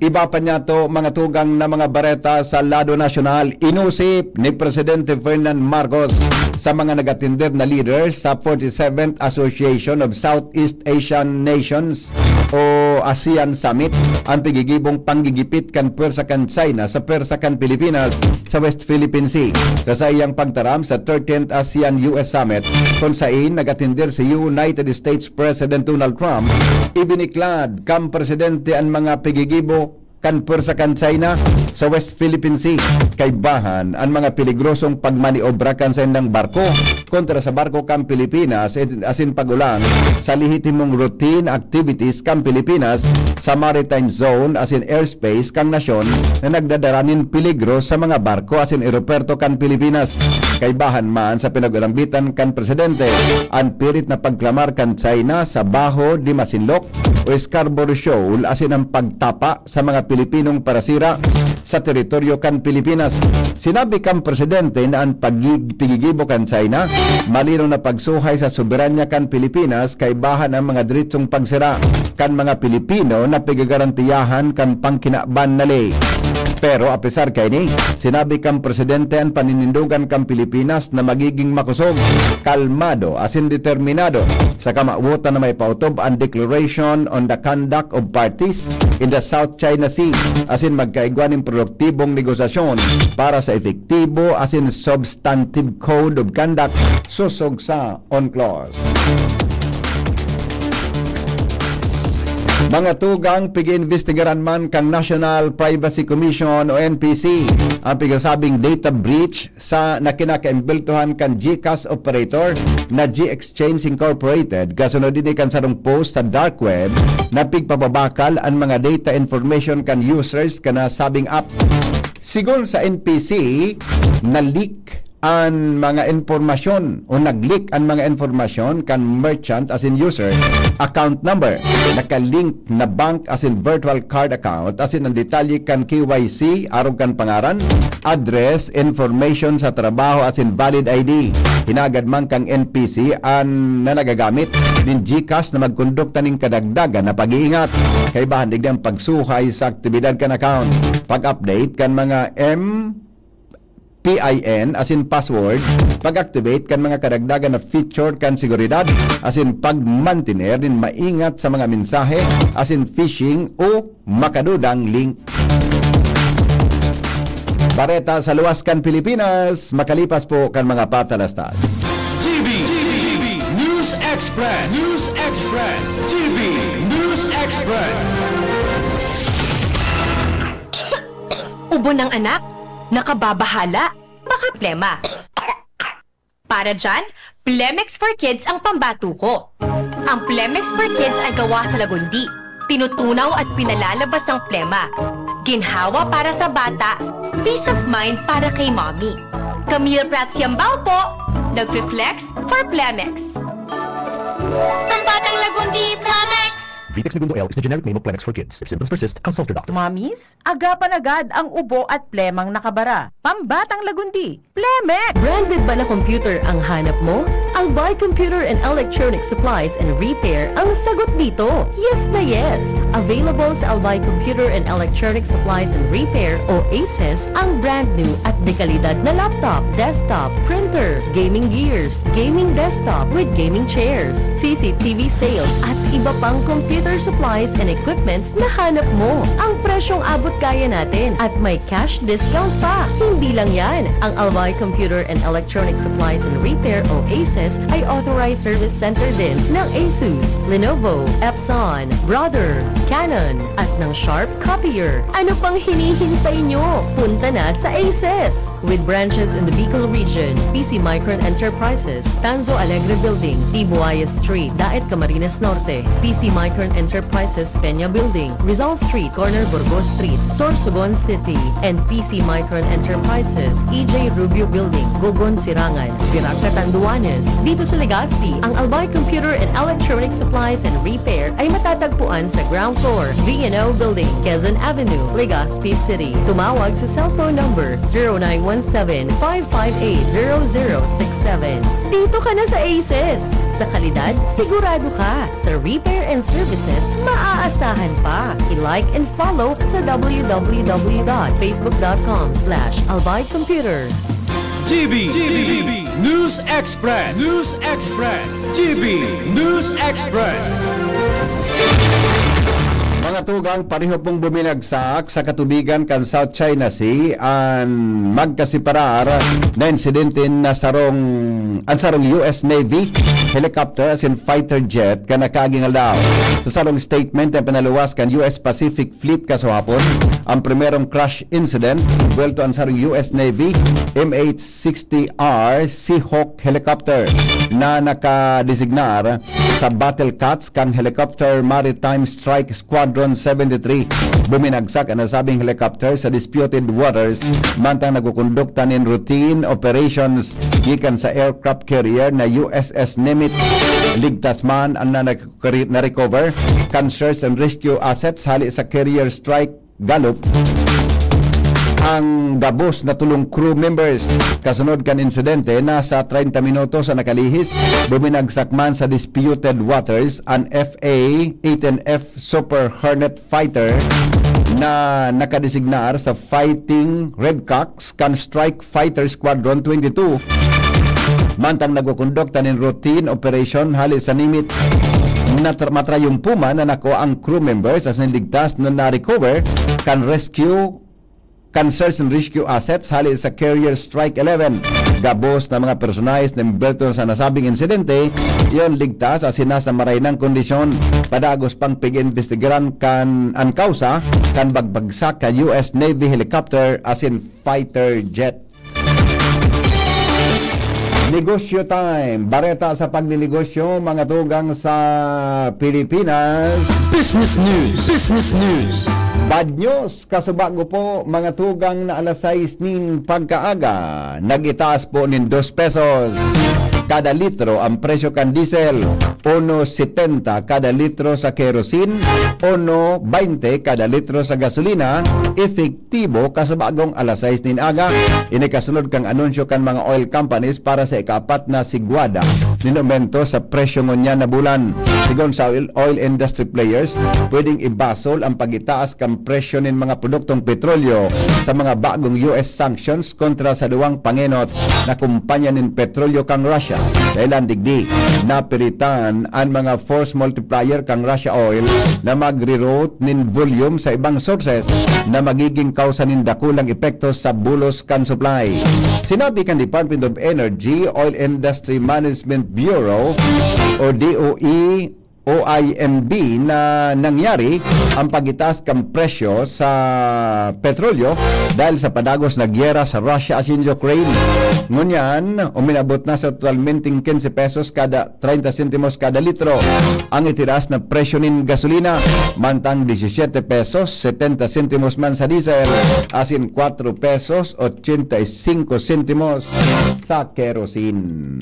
Iba pa niyato, mga tugang na mga bareta sa lado nasyonal, inusip ni Presidente Ferdinand Marcos sa mga nag-atender na leaders sa forty-seventh Association of Southeast Asian Nations o ASEAN Summit ang pigigibong panggigipit kan pwersa kan China sa pwersa kan Pilipinas sa West Philippine Sea. Sa saiyang pagtaram sa thirteenth ASEAN-U S Summit, kun sain nag-atender si United States President Donald Trump, ibiniklad kan presidente an mga pigigibo kan pwersa kan China sa West Philippine Sea. Kaibahan an mga peligrosong pagmaniobra kan saindang barko kontra sa barko kan Pilipinas, asin pag-ulang sa lehitimong routine activities kan Pilipinas sa maritime zone asin airspace kan nasyon na nagdadara nin peligro sa mga barko asin eroperto kan Pilipinas. Kaibahan man sa pinag-ulambitan kan presidente an pilit na pagklamar kan China sa Baho de Masinloc o Scarborough Shoal asin ang pagtapa sa mga Pilipinong parasira sa teritoryo kan Pilipinas. Sinabi kan presidente na an pagig-, pigigibo kan China malinaw na pagsuhay sa soberanya kan Pilipinas, kaibahan ang mga diretsong pagsira kan mga Pilipino na pigagarantiyahan kan pangkinaban na ley. Pero apesar kaini, sinabi kan presidente an paninindogan kan Pilipinas na magiging makosog, kalmado asin determinado sa kamawotan na maipaotob an Declaration on the Conduct of Parties in the South China Sea asin magkaigwa nin produktibong negosasyon para sa epektibo asin substantive code of conduct sosog sa UNCLOS. Mga tugang, pig-iimbestigaran man kan National Privacy Commission o N P C ang pigsasabing data breach sa na kinakaimbeltohan kan GCash operator na G Exchange Incorporated, kasunod ini kan sarong post sa dark web na pigpapabakal an mga data information kan users kan nasabing app. Sigon sa N P C, na-leak an mga impormasyon o nag-leak an mga impormasyon kan merchant asin user account number. Naka-link na bank asin virtual card account asin an detalye kan K Y C arog kan pangaran, address, information sa trabaho asin valid I D. Hinagad man kan N P C an na nagagamit nin GCash na magkondukta nin kadagdagan na pag-iingat. Kaibahan digdi ang pagsuhay sa aktibidad kan account, pag-update kan mga M P I N asin password, pag-activate kan mga kadagdagan na feature kan seguridad, asin pagmantener nin maingat sa mga mensahe asin phishing o makadudang link. Bareta sa luwas kan Pilipinas, makalipas po kan mga patalastas. G B, G B, News Express, News Express, G B, News Express. Ubo ng anak, nakababahala, baka plema. Para dyan, Plemex for Kids ang pambato ko. Ang Plemex for Kids ay gawa sa lagundi. Tinutunaw at pinalalabas ang plema. Ginhawa para sa bata, peace of mind para kay mommy. Camille Prats Yambao po, nagfi-flex for Plemex. Pambatang lagundi, Plemex! Vitex Negundo L is the generic name of Plemex for Kids. If symptoms persist, consult your doctor. Mommies, agapan agad ang ubo at plemang nakabara. Pambatang lagundi, Plemex! Branded ba na computer ang hanap mo? Albay Computer and Electronic Supplies and Repair ang sagot dito. Yes na yes! Available sa Albay Computer and Electronic Supplies and Repair o ACES ang brand new at dekalidad na laptop, desktop, printer, gaming gears, gaming desktop with gaming chairs, C C T V sales at iba pang computer supplies and equipments na hanap mo. Ang presyong abot kaya natin at may cash discount pa. Hindi lang yan, ang Albay Computer and Electronic Supplies and Repair o ACES ay authorized service center din ng Asus, Lenovo, Epson, Brother, Canon, at ng Sharp Copier. Ano pang hinihintay nyo? Punta na sa ACES! With branches in the Bicol region, P C Micron Enterprises, Tanzo Alegre Building, Tibuaya Street, Daet, Camarines Norte, P C Micron Enterprises, Peña Building, Rizal Street, corner Burgos Street, Sorsogon City, and P C Micron Enterprises, E J Rubio Building, Gogon, Sirangan, Virac, Catanduanes. Dito sa Legazpi, ang Albay Computer and Electronic Supplies and Repair ay matatagpuan sa ground floor, V and O Building, Quezon Avenue, Legazpi City. Tumawag sa cellphone number zero nine one seven, five five eight, zero zero six seven. Dito ka na sa ACES! Sa kalidad, sigurado ka! Sa repair and services, maaasahan pa! I-like and follow sa w w w dot facebook dot com slash albay computer. G B, G B, News Express, News Express, G B, News Express. Mga tugang, pareho pong buminagsak sa katubigan kan South China Sea an magkasiparar na insidente na sarong, an sarong U S Navy helicopter asin fighter jet kan nakaaging aldaw. Sa sarong statement na pinaluwas kan U S Pacific Fleet kasuhapon, ang primerong crash incident, buwelto an sarong U S Navy M H sixty R Seahawk helicopter na nakadesignar sa battle cats kan Helicopter Maritime Strike Squadron seventy-three. Buminagsak an nasabing helicopter sa disputed waters mantang nagkukondukta nin routine operations gikan sa aircraft carrier na U S S Nimitz. Ligtas man an na- kare-, na-recover kan search and rescue assets hali sa carrier strike Gallop ang gabos na tolong crew members. Kasunod kan insidente, nasa treinta minutos an nakalihis, buminagsak man sa disputed waters an F A eighteen F Super Hornet fighter na nakadesignar sa Fighting Redcocks kan Strike Fighter Squadron twenty-two. Mantang nagkukondukta nin routine operation hali sa Nimitz, natra-, matrayumpuman na nakuha ang crew members asin ligtas na na-recover kan rescue kan search and rescue assets hali sa Carrier Strike eleven. Gabos na mga personahe na involved sa nasabing insidente, iyon ligtas asin nasa marahay na kondisyon. Padagos pang pag-imbestigaran kan an kausa kan pagbagsak kan U S Navy helicopter asin fighter jet. Negosyo Time. Bareta sa pagninegosyo, mga tugang sa Pilipinas. Business News. Business News. Bad news. Kasubago po, mga tugang, na alas sais nin pagkaaga, nag-itaas po nin dos pesos kada litro ang presyo kan diesel, uno setenta kada litro sa kerosene, uno baynte kada litro sa gasolina, effective epektibo kasubagong alas sais nin aga. Ini kasunod kan anunsyo kan mga oil companies para sa ikaapat na sigwada nin aumento sa presyo ngunyan na bulan. Sigon sa oil, oil industry players, pwedeng ibasol ang pag-itaas kan presyo nin mga produktong petrolyo sa mga bagong U S sanctions kontra sa duwang pangenot na kompanya nin petrolyo kan Russia. Dahelan digdi, napiritan an mga force multiplier kan Russia Oil na magre-route nin volume sa ibang sources na magiging kausa nin dakulang epekto sa bulos kan supply. Sinabi kan Department of Energy, Oil Industry Management Bureau o D O E, O I M B na nangyari ang pagitaas kan presyo sa petrolyo dahil sa padagos na gyera sa Russia asin Ukraine. Ngunyan, uminabot na sa totalmenteng quince pesos kada treinta sentimos kada litro ang itinaas na presyo nin gasolina, mantang diecisiete pesos setenta sentimos man sa diesel, asin cuatro pesos ochenta y cinco sentimos sa kerosene.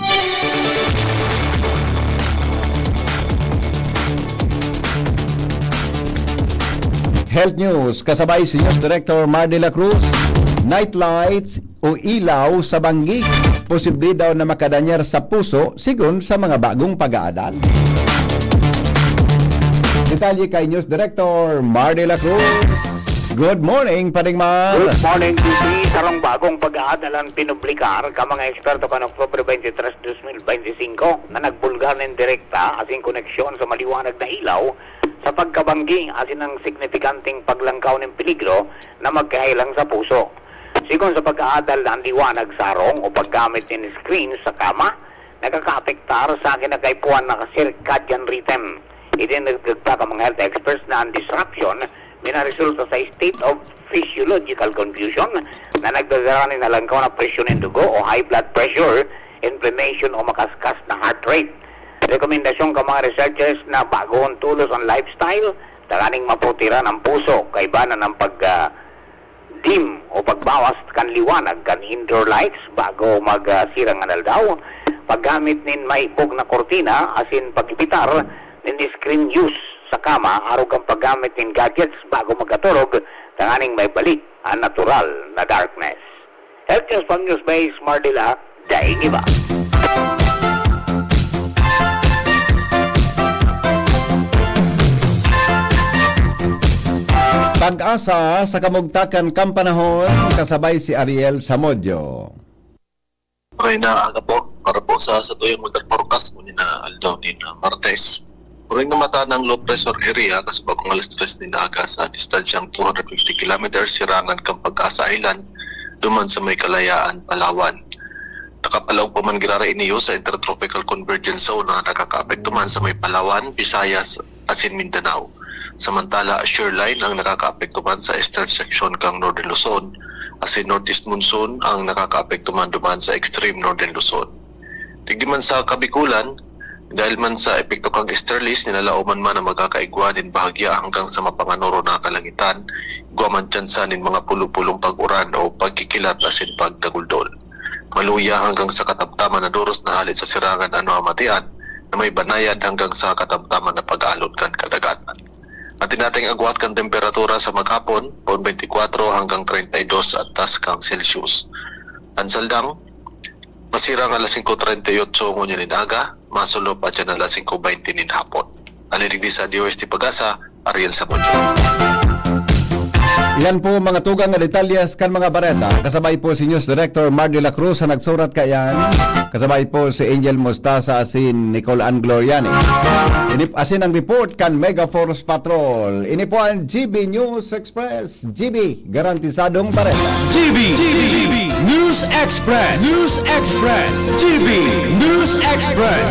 Health News, kasabay si News Director Mar de la Cruz. Night lights o ilaw sa banggi, posible daw na makadanyar sa puso, sigon sa mga bagong pag-aadal. Detalye kay News Director Mar de la Cruz. Good morning, Pading Mar. Good morning, T P. Sarong bagong pag-aadal an pinublikar kan mga eksperto kan Oktubre twenty-three, twenty twenty-five na nagbulgar nin direkta asin koneksyon sa maliwanag na ilaw sa pagkabanggi asin ang signifikanteng paglangkaw nin peligro na magkahilang sa puso. Sigon sa pag-aadal na an liwanag sa harong o paggamit nin screen sa kama, nakakaapektar sa kinakaipuhan na circadian rhythm. Ini nagdagta kan mga health experts na an disruption minaresulta sa state of physiological confusion na nagdadara nin halangkaw na presyon nin dugo o high blood pressure, inflammation o makaskas na heart rate. Rekomendasyon kan mga researchers na bagohon tolos an lifestyle tanganing maputiran an puso, kaiba na ng pag, ah, dim o pagbawas kan liwanag kan indoor lights bago mag, ah, sirang an aldaw, paggamit nin maibog na kurtina asin pagpitar nin screen use sa kama arog kan paggamit nin gadgets bago magkaturog tanganing maibalik an natural na darkness. Health News from Newsbase, Mardila, daing iba. Pag-asa sa kamugtakan kan panahon, kasabay si Ariel Samodyo. Maray na aga po, para po sa satuyang weather forecast, ngunyan na aldaw nin, ah, Martes. Puring na mata ng low pressure area, kasubag kong alas tres nin aga sa distansyang two hundred fifty kilometers, sirangan kan Pag-asa Island, duman sa may Kalayaan, Palawan. Nakapalaog pa man girara ini sa Intertropical Convergence Zone na nakakaapekto man sa may Palawan, Visayas, asin Mindanao. Samantala, shear line ang nakakaapekto man sa eastern section kan Northern Luzon, asin northeast monsoon ang nakakaapekto man duman sa extreme Northern Luzon. Digdi man sa Kabikulan, dahil man sa epekto kan easterlies, nilalaoman man ang magkakaigwa nin bahagya hanggang sa mapanganoro na kalangitan, igwa man tsansa nin mga pulo-pulong pag-uran o pagkikilat asin pagdaguldol. Maluya hanggang sa katamtaman na doros na hale sa sirangan an mamatian na may banayad hanggang sa katamtaman na pag-alon kan kadagatan. Atin nating agwat kan temperatura sa maghapon, pon twenty-four hanggang treinta y dos at tas kang Celsius. An saldang, masirang alas singko treinta y ocho ngunyan nin aga, masulop pa dyan alas singko baynte nin hapon. Aliligdi sa D O S T Pag-asa, Ariel Samudio. Yan po mga tugang na detalyes kan mga bareta. Kasabay po si News Director Mar de la Cruz na nagsurat kaiyan. Kasabay po si Angel Mostasa asin Nicole Ann Gloriani. Ini asin ang report kan Mega Force Patrol. Ini po ang G B News Express. G B, garantisadong bareta. G B, G B, News Express, News Express, G B, News Express.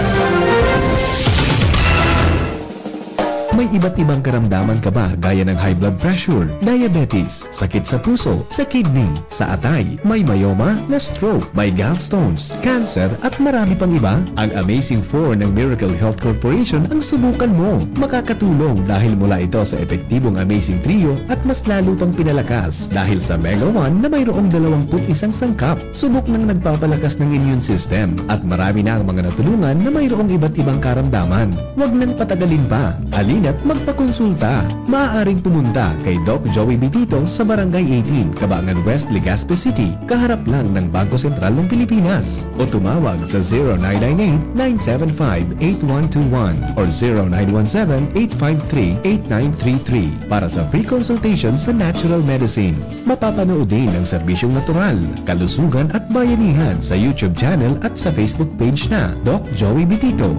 May iba't ibang karamdaman ka ba gaya ng high blood pressure, diabetes, sakit sa puso, sa kidney, sa atay, may myoma, na-stroke, may gallstones, cancer, at marami pang iba? Ang Amazing four ng Miracle Health Corporation ang subukan mo. Makakatulong dahil mula ito sa epektibong Amazing Trio at mas lalo pang pinalakas dahil sa Mega one na mayroong dalawampu't isang sangkap. Subok ng nagpapalakas ng immune system at marami na ang mga natulungan na mayroong iba't ibang karamdaman. Huwag nang patagalin pa. Halina't magpakonsulta. Maaaring pumunta kay Doc Joey Bitito sa Barangay eighteen, Cabangan West, Legazpi City, kaharap lang ng Bangko Sentral ng Pilipinas. O tumawag sa zero nine nine eight, nine seven five, eight one two one or zero nine one seven, eight five three, eight nine three three para sa free consultation sa natural medicine. Mapapanood din ang serbisyong natural, kalusugan at bayanihan sa YouTube channel at sa Facebook page na Doc Joey Bitito.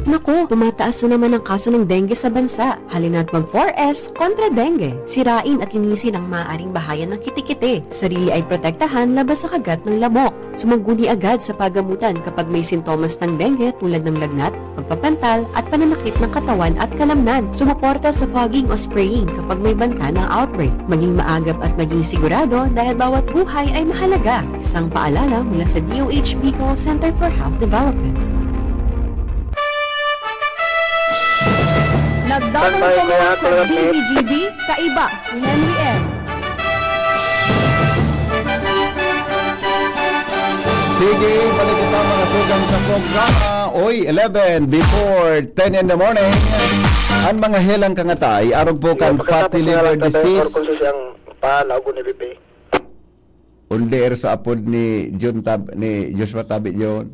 Naku, tumataas na naman ang kaso ng dengue sa bansa. Halina't mag four S kontra dengue. Sirain at linisin ang maaaring bahayan ng kitikite. Sarili ay protektahan laban sa kagat ng lamok. Sumangguni agad sa pagamutan kapag may sintomas ng dengue tulad ng lagnat, pagpapantal at pananakit ng katawan at kalamnan. Sumuporta sa fogging o spraying kapag may banta ng outbreak. Maging maagap at maging sigurado dahil bawat buhay ay mahalaga. Isang paalala mula sa D O H Bicol Center for Health Development. Nagdadangog Standby, kaya, sa Kuya Pep. D Z G B, kaiba si Henry M. Sige, balik kita, mga tugang, sa programa. Oy, eleven before ten in the morning. Ang mga helang kangatay, arog po kan Pagkatapos fatty na liver lang, Tatay, disease. Or kung siyang palago ni Bibi. Under sa apod ni Jun Tab-, ni Joshua Tabi Jun.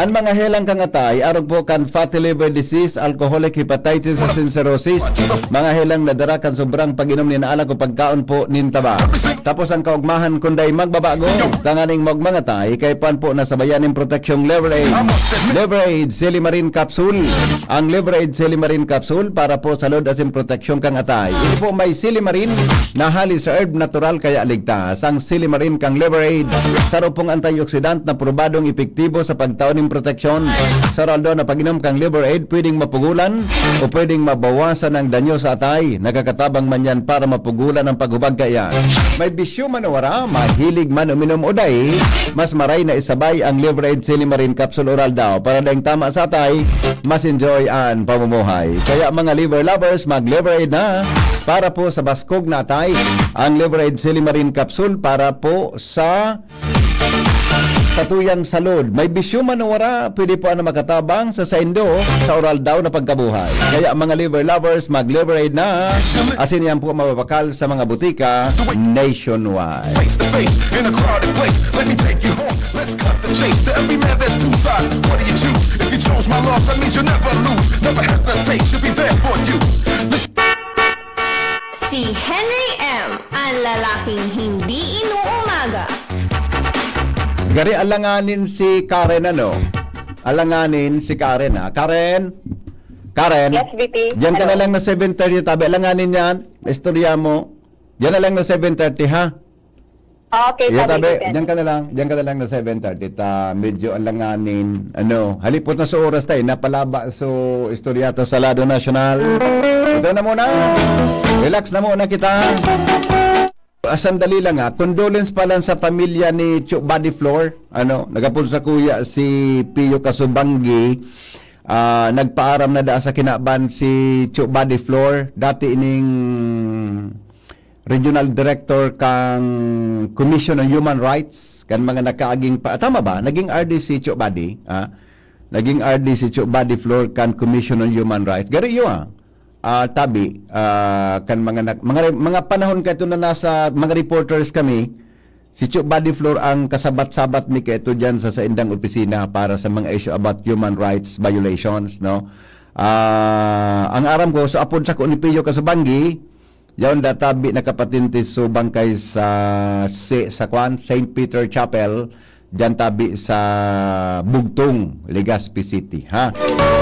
Ang mga helang kangatay, arog po kan fatty liver disease, alcoholic hepatitis, asin cirrhosis. Mga helang nadara kan sobrang pag-inom nin alak o pagkaon po nin taba. Tapos ang kaugmahan kunday magbabago, tanganing magmangatay, kay pan po nasabayan nin proteksyong Liver Aid. Liver Aid, Silimarin Capsule. Ang Liver Aid, Silimarin Capsule para po sa load asin proteksyon kan atay. Ini po may Silimarin na hali sa herb natural kaya ligtas. Ang Silimarin kan Liver Aid, saro pong antioxidant na probadong epektibo sa pagtao nin proteksyon. Sa oral daw na pag-inom kan Liver Aid, pwedeng mapugulan o pwedeng mabawasan ang danyo sa atay. Nakakatabang man yan para mapugulan ang paghubag kaiyan. May bisyo man o wara, mahilig man uminom o dai, mas maray na isabay ang Liver Aid Silimarin Capsule Oral daw para daing tama sa atay, mas enjoy an pamumuhay. Kaya mga liver lovers, mag-Liver Aid na para po sa baskog na atay. Ang Liver Aid Silimarin Capsule para po sa satuyang salud. May bisyo man o wara, pwede po na makatabang sa saindo sa oral daw na pagkabuhay. Kaya mga liver lovers, mag-Liver Aid na. Asin yan po mababakal sa mga butika nationwide. Face to face in a crowded place. Let me take you home. Let's cut the chase. To every man, there's two sides. What do you choose? If you chose my love, that means you'll never lose. Never hesitate, she'll be there for you. Let's Si Henry M, ang lalaking hindi inuumaga. Gari alanganin si Karen, ano? Alanganin si Karen, ha? Karen? Karen? Yes, B P. Diyan ka Hello. na lang na seven thirty, tabi. Alanganin yan. Istorya mo. Diyan na lang na seven thirty, ha? Okay, Iyo, sabi tabi, ko, diyan ka na lang, diyan ka na lang na seven thirty, ta medyo alanganin, ano, halipot na sa oras tayo, napalaba so istorya ta sa lado nasyonal. Ito na muna. Relax na muna kita. Ah, sandali lang, ha. Condolence pa lang sa pamilya ni Cho Body Floor. Ano, nagapod sa kuya si Pio Kasubanggi. Ah, nagpaaram na daa sa kinaban si Cho Body Floor, dati ining Regional Director kan Commission on Human Rights, kan mga nakaaging pa, tama ba? Naging R D si Cho Badi, ah? Naging R D si Cho Badi Floor kan Commission on Human Rights. Gari iyo, ah. Ah, tabi, ah, kan mga nak-, mga re-, mga panahon kaito na nasa mga reporters kami, si Cho Badi Floor ang kasabat-sabat mi kaito diyan sa saindang opisina para sa mga issue about human rights violations, no? Ah, ang aram ko, sa apod sako ni Pio Kasubanggi, Yaon da tabi nakapatente so bangkay sa, si, sa kwan, Saint Peter Chapel, diyan tabi sa Bugtong, Legazpi City, ha?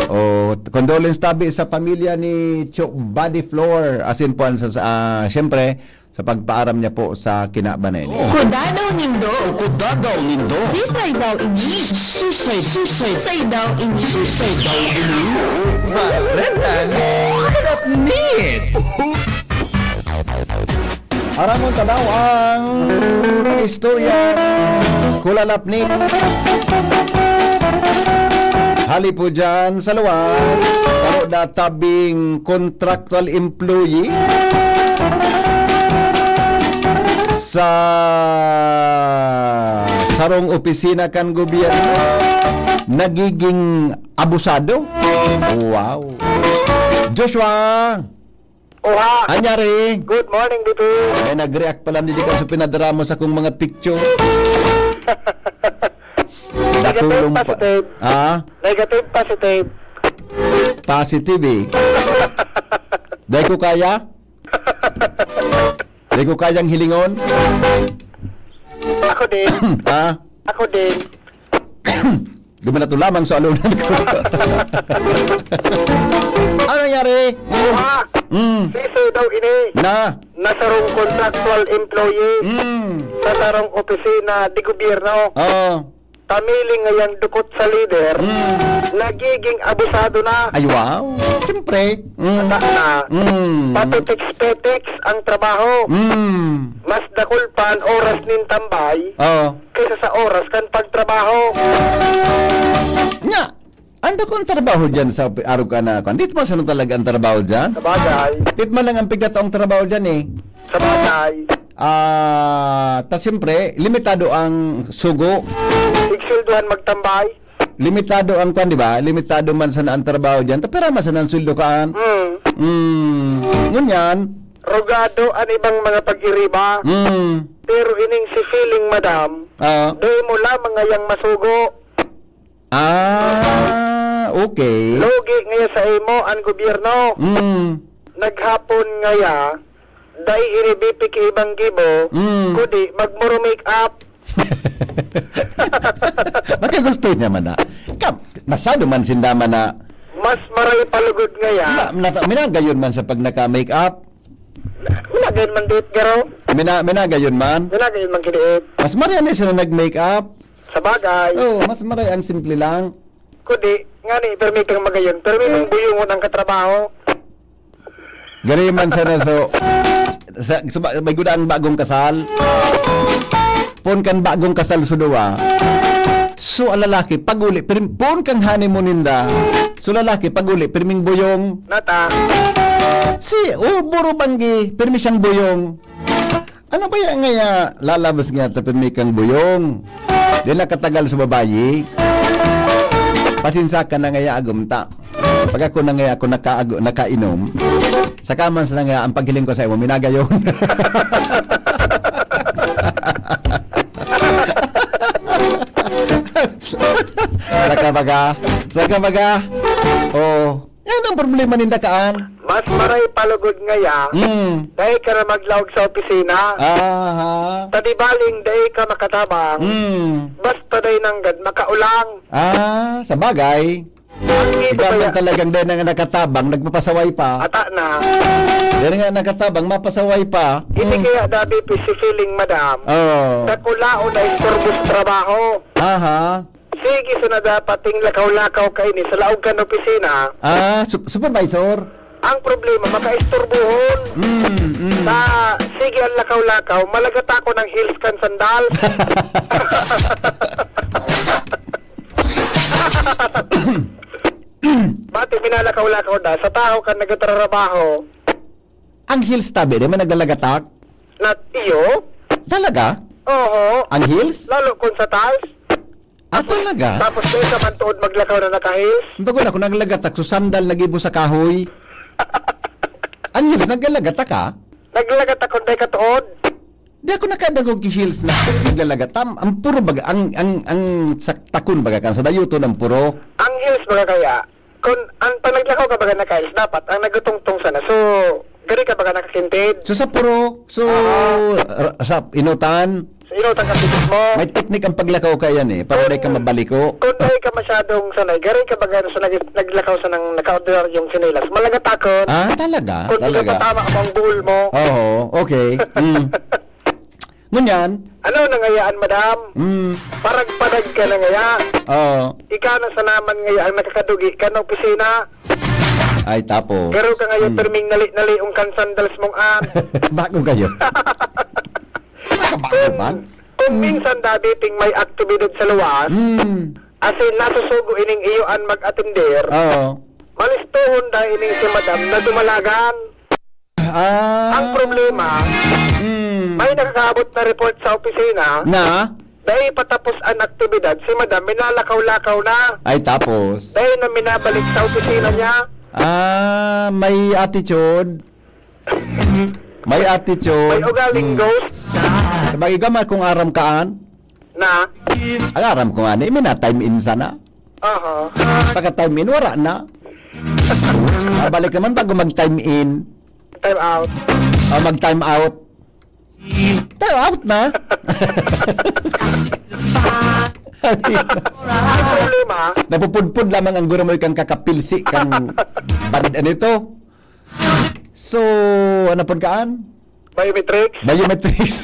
O, condolence tabi sa pamilya ni Cho Body Floor, asin po ang sa, sa, ah, siyempre, sa pagpaaram niya po sa kinaban na ini. Kudadaw nindo. Kudadaw nindo. Sisay daw ini? Sisay, sisay. Sisay daw ini? Sisay daw ini? Magandang minute. Aramon ta daw ang istorya kulalapnik. Hali po dyan sa luwas, saro da tabing contractual employee sa sarong opisina kan gobyerno nagiging abusado. Wow. Joshua! Oha! Anyari? Good morning, D P. Ay, nag-react pala, hindi ka sa pinadara mo sa kong mga picture. Negative, Datulong pa. Positive. Ha? Negative, positive. Positive eh. Dahil ko kaya? Dahil ko kayang hilingon? Ako din. Ha? Ako din. Duminato lamang sa alunan ko. Ano nangyari? Oha! Mm. Sisay daw ini? Na? Na sarong contractual employee Mm. sa sarong opisina de gobyerno. Oo. Pamiling ngayang dukot sa lider, Mm. nagiging abusado na. Ay, wow. Siyempre. Mm. Ata na. Mm. Papetex-petex ang trabaho. Mm. Mas dakul pa an oras nin tambay Oo. kaysa sa oras kan pagtrabaho. Nya, ano kung trabaho dyan sa pi-, arog ka na, kwan? Di man sana talaga ang trabaho dyan? Sabagay. Di man lang ang pigkataong trabaho dyan eh. Sabagay. Ah, ta siyempre, limitado ang sugo. Igsilduhan magtambay. Limitado ang kwan, di ba? Limitado man sana ang trabaho dyan. Ta pira man sana ang sweldo kaan? Hmm. Hmm. Ngunyan? Rogado an ibang mga pag-iriba. Hmm. Pero ining si Feeling, madam, Ah. dai mo lamang ngayang masugo. Ah, okay. Lugi ngaya sa imo an gobyerno. Mm. Naghapon ngaya, dai ini bipiki ibang gibo, Mm. kundi magmuro make up. Baka gusto niya man na. Ka, masado man sinda man na. Mas maray palugod ngaya. Ma-, nata-, minagayon man sa pag naka-make up. Minagayon man diit, garo. Mina-, minagayon man. Minagayon man kiniit. Mas maray na sila nag-make up. Sabagay. Oo, mas maray ang simple lang. Kundi, ngani, permi kang magayon, permi mong buyungon ang katrabaho. Gari man sana, so, sa, sa ba-, may guda ang bagong kasal. Pon kan bagong kasal, so, duwa. So, ang lalaki, pag-uli, pir-, pon kang honeymoon ninda. So, lalaki, pag-uli, pirming buyong. Nata. Si, oh, buro banggi, pirmi siyang buyong. Ano ba yan ngaya lalabas nga ta pirmi kang buyong? Di nakatagal sa babayi. Pasinsa ka na ngaya agom ta. Pag ako na ngaya ako nakaago-, nakainom, saka man sa ngaya ang paghiling ko sa imo, minagayon. Saka baga, saka baga. Oh. Yan ang problema ninda kaan. Mas maray palugod ngaya, Mm. dai ka na maglaog sa opisina. Aha. Ta di baling dai ka makatabang, Mm. basta dai nanggad makaulang. Ah, sa bagay. Ang iba Ikaw kaya man talagang dai na nga nakatabang, nagpapasaway pa. Ata na. Dai na nga nakatabang, mapasaway pa. Ini Mm. kaya dabi pi si feeling, madam. Oh. Dakulaon na istorbo sa trabaho. Aha. Sige, sana dapat ting lakaw-lakaw kaini sa laog kan opisina. Ah, sup-, supervisor? Ang problema, makaisturbuhon. Mm, mm. Sa, sige, ang lakaw-lakaw, malagata ko ng heels kan sandal. Bati, minalakaw-lakaw na, sa tao kan nagtatrabaho. Ang heels tabi, di man naglalagatag? Nat-, iyo? Talaga? Oo. Ang heels? Lalo kung sa taas. Ah, talaga? Tapos may isa man tuod maglakaw na naka-heels. Bago na, kung naglagatak, so sandal nagibo sa kahoy. Ang heels, naglagatak ka? Naglagatak kung dai ka tuod. Di ako nakadangog ki heels na naglalagat. Tam-, ang puro baga, ang, ang, ang sa takon baga kan, sa dayuton ang puro. Ang heels baga kaya, kung ang panaglakaw ka baga naka-heels, dapat ang nagutungtong sana. So, Gari ka baga nakasintid? So, sa purok, so, Oo. ra-, sa inutan, Sa inutan ka pitik mo. may teknik ang paglakaw ka yan eh, para di ka mabaliko. Kung di ka masyadong sanay, gari ka baga sa nag-, naglakaw sa nang naka-ordinaryong sinelas. Malagatakon. Ah, talaga? Kung di ka Talaga? patama mo ang buhol mo. Oo, okay. Mm. Ngunyan? Ano nangayaan, madam? Mm. Parag-padag ka na ngaya. Oo. Ika na sa naman ngaya ang nakakadugi ka na opisina. Ay, tapos? Garo ka ngayon, Mm. pirming nali-nali ang kan sandals mong an. Bago kayo. Bago man? Kung minsan, Dabi, ting may aktibidad sa luwas, Mm. asin nasusugo ining iyo an mag-atender, Oo. malistohon da ining si madam na dumalagan. Ah. Ang problema, Mm. may nakakaabot na report sa opisina Na? dahil patapos ang aktibidad, si madam minalakaw-lakaw na. Ay, tapos? Dahil na minabalik sa opisina niya. Ah, may attitude. May attitude. May ugaling Mm. ghost. Sabagay ka, ma-, kung aram kaan? Na? Ang aram ko nga ni, mina-time in sana. Aha. Pagka-time in, wala na. Babalik naman bago mag-time in. Time out. O, mag-time out. Time out na. Ang problema, Napupudpod lamang ang guro mo, ikang kakapilsi, kang bad-, ano ito? So, ano pud kaan? Biometrics. Biometrics.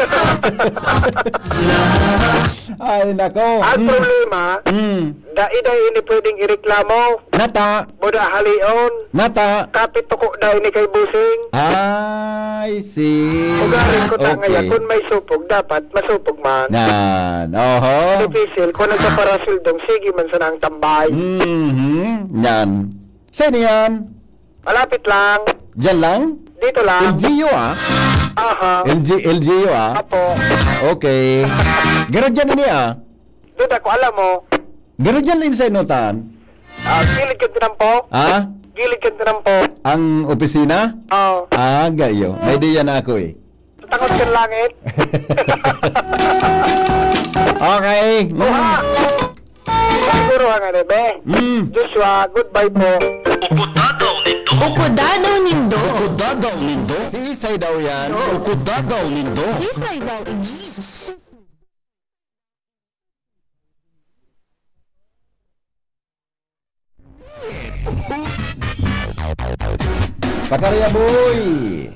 Ay, nako. Ang Mm. problema, Mm. dai-dai ini pwedeng ireklamo. Nata. Buda halion. Nata. Kapit tuko da ini kay busing. I see. Ugaling ko ta Okay. ngaya, kun may supog, dapat masupog man. Yan. Oho. Difícil, kung nagpaparasuldong, sige man sana ang tambay. Mhm. Yan. Saan yan? Malapit lang. Diyan lang? Dito lang. L G U, ah. Aha. L G, L G U, ah. Apo. Okay. Garo dyan ini, ah. Duda ko, alam mo. Garo dyan lang sa inutan. Ah, gilid ka tinampo? Ha? Gilid ka tinampo? Ang opisina? Oo. Ah, gayo. May ideya na ako, eh. Takot ka langit? Okay. Mm. Oha! Siguro ang ano, be? Mm. Joshua, goodbye po. Ukudadaw nindo. Ukudadaw nindo. Ukudadaw nindo. Si Isay daw yan. Ukudadaw nindo. Si Isay daw. Pakarya, boy!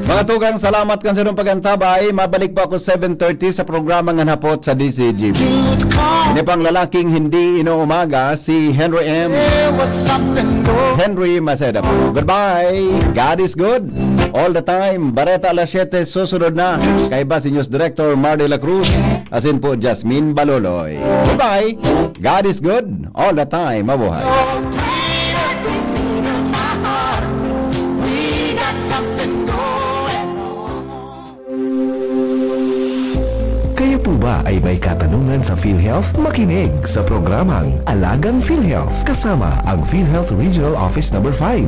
Mga tugang, salamat kan sarong pag-antabay. Mabalik po ako seven thirty sa programa Ngan Hapot sa D Z G B. Ini pang lalaking hindi inuumaga, si Henry M. Henry Maceda po. Goodbye. God is good. All the time. Bareta alas siyete susunod na. Kaiba si News Director Mar de la Cruz. Asin po Jasmine Baloloy. Goodbye. God is good. All the time. Mabuhay. Kayo po ba ay may katanungan sa PhilHealth? Makinig sa programang Alagang PhilHealth kasama ang PhilHealth Regional Office Number five.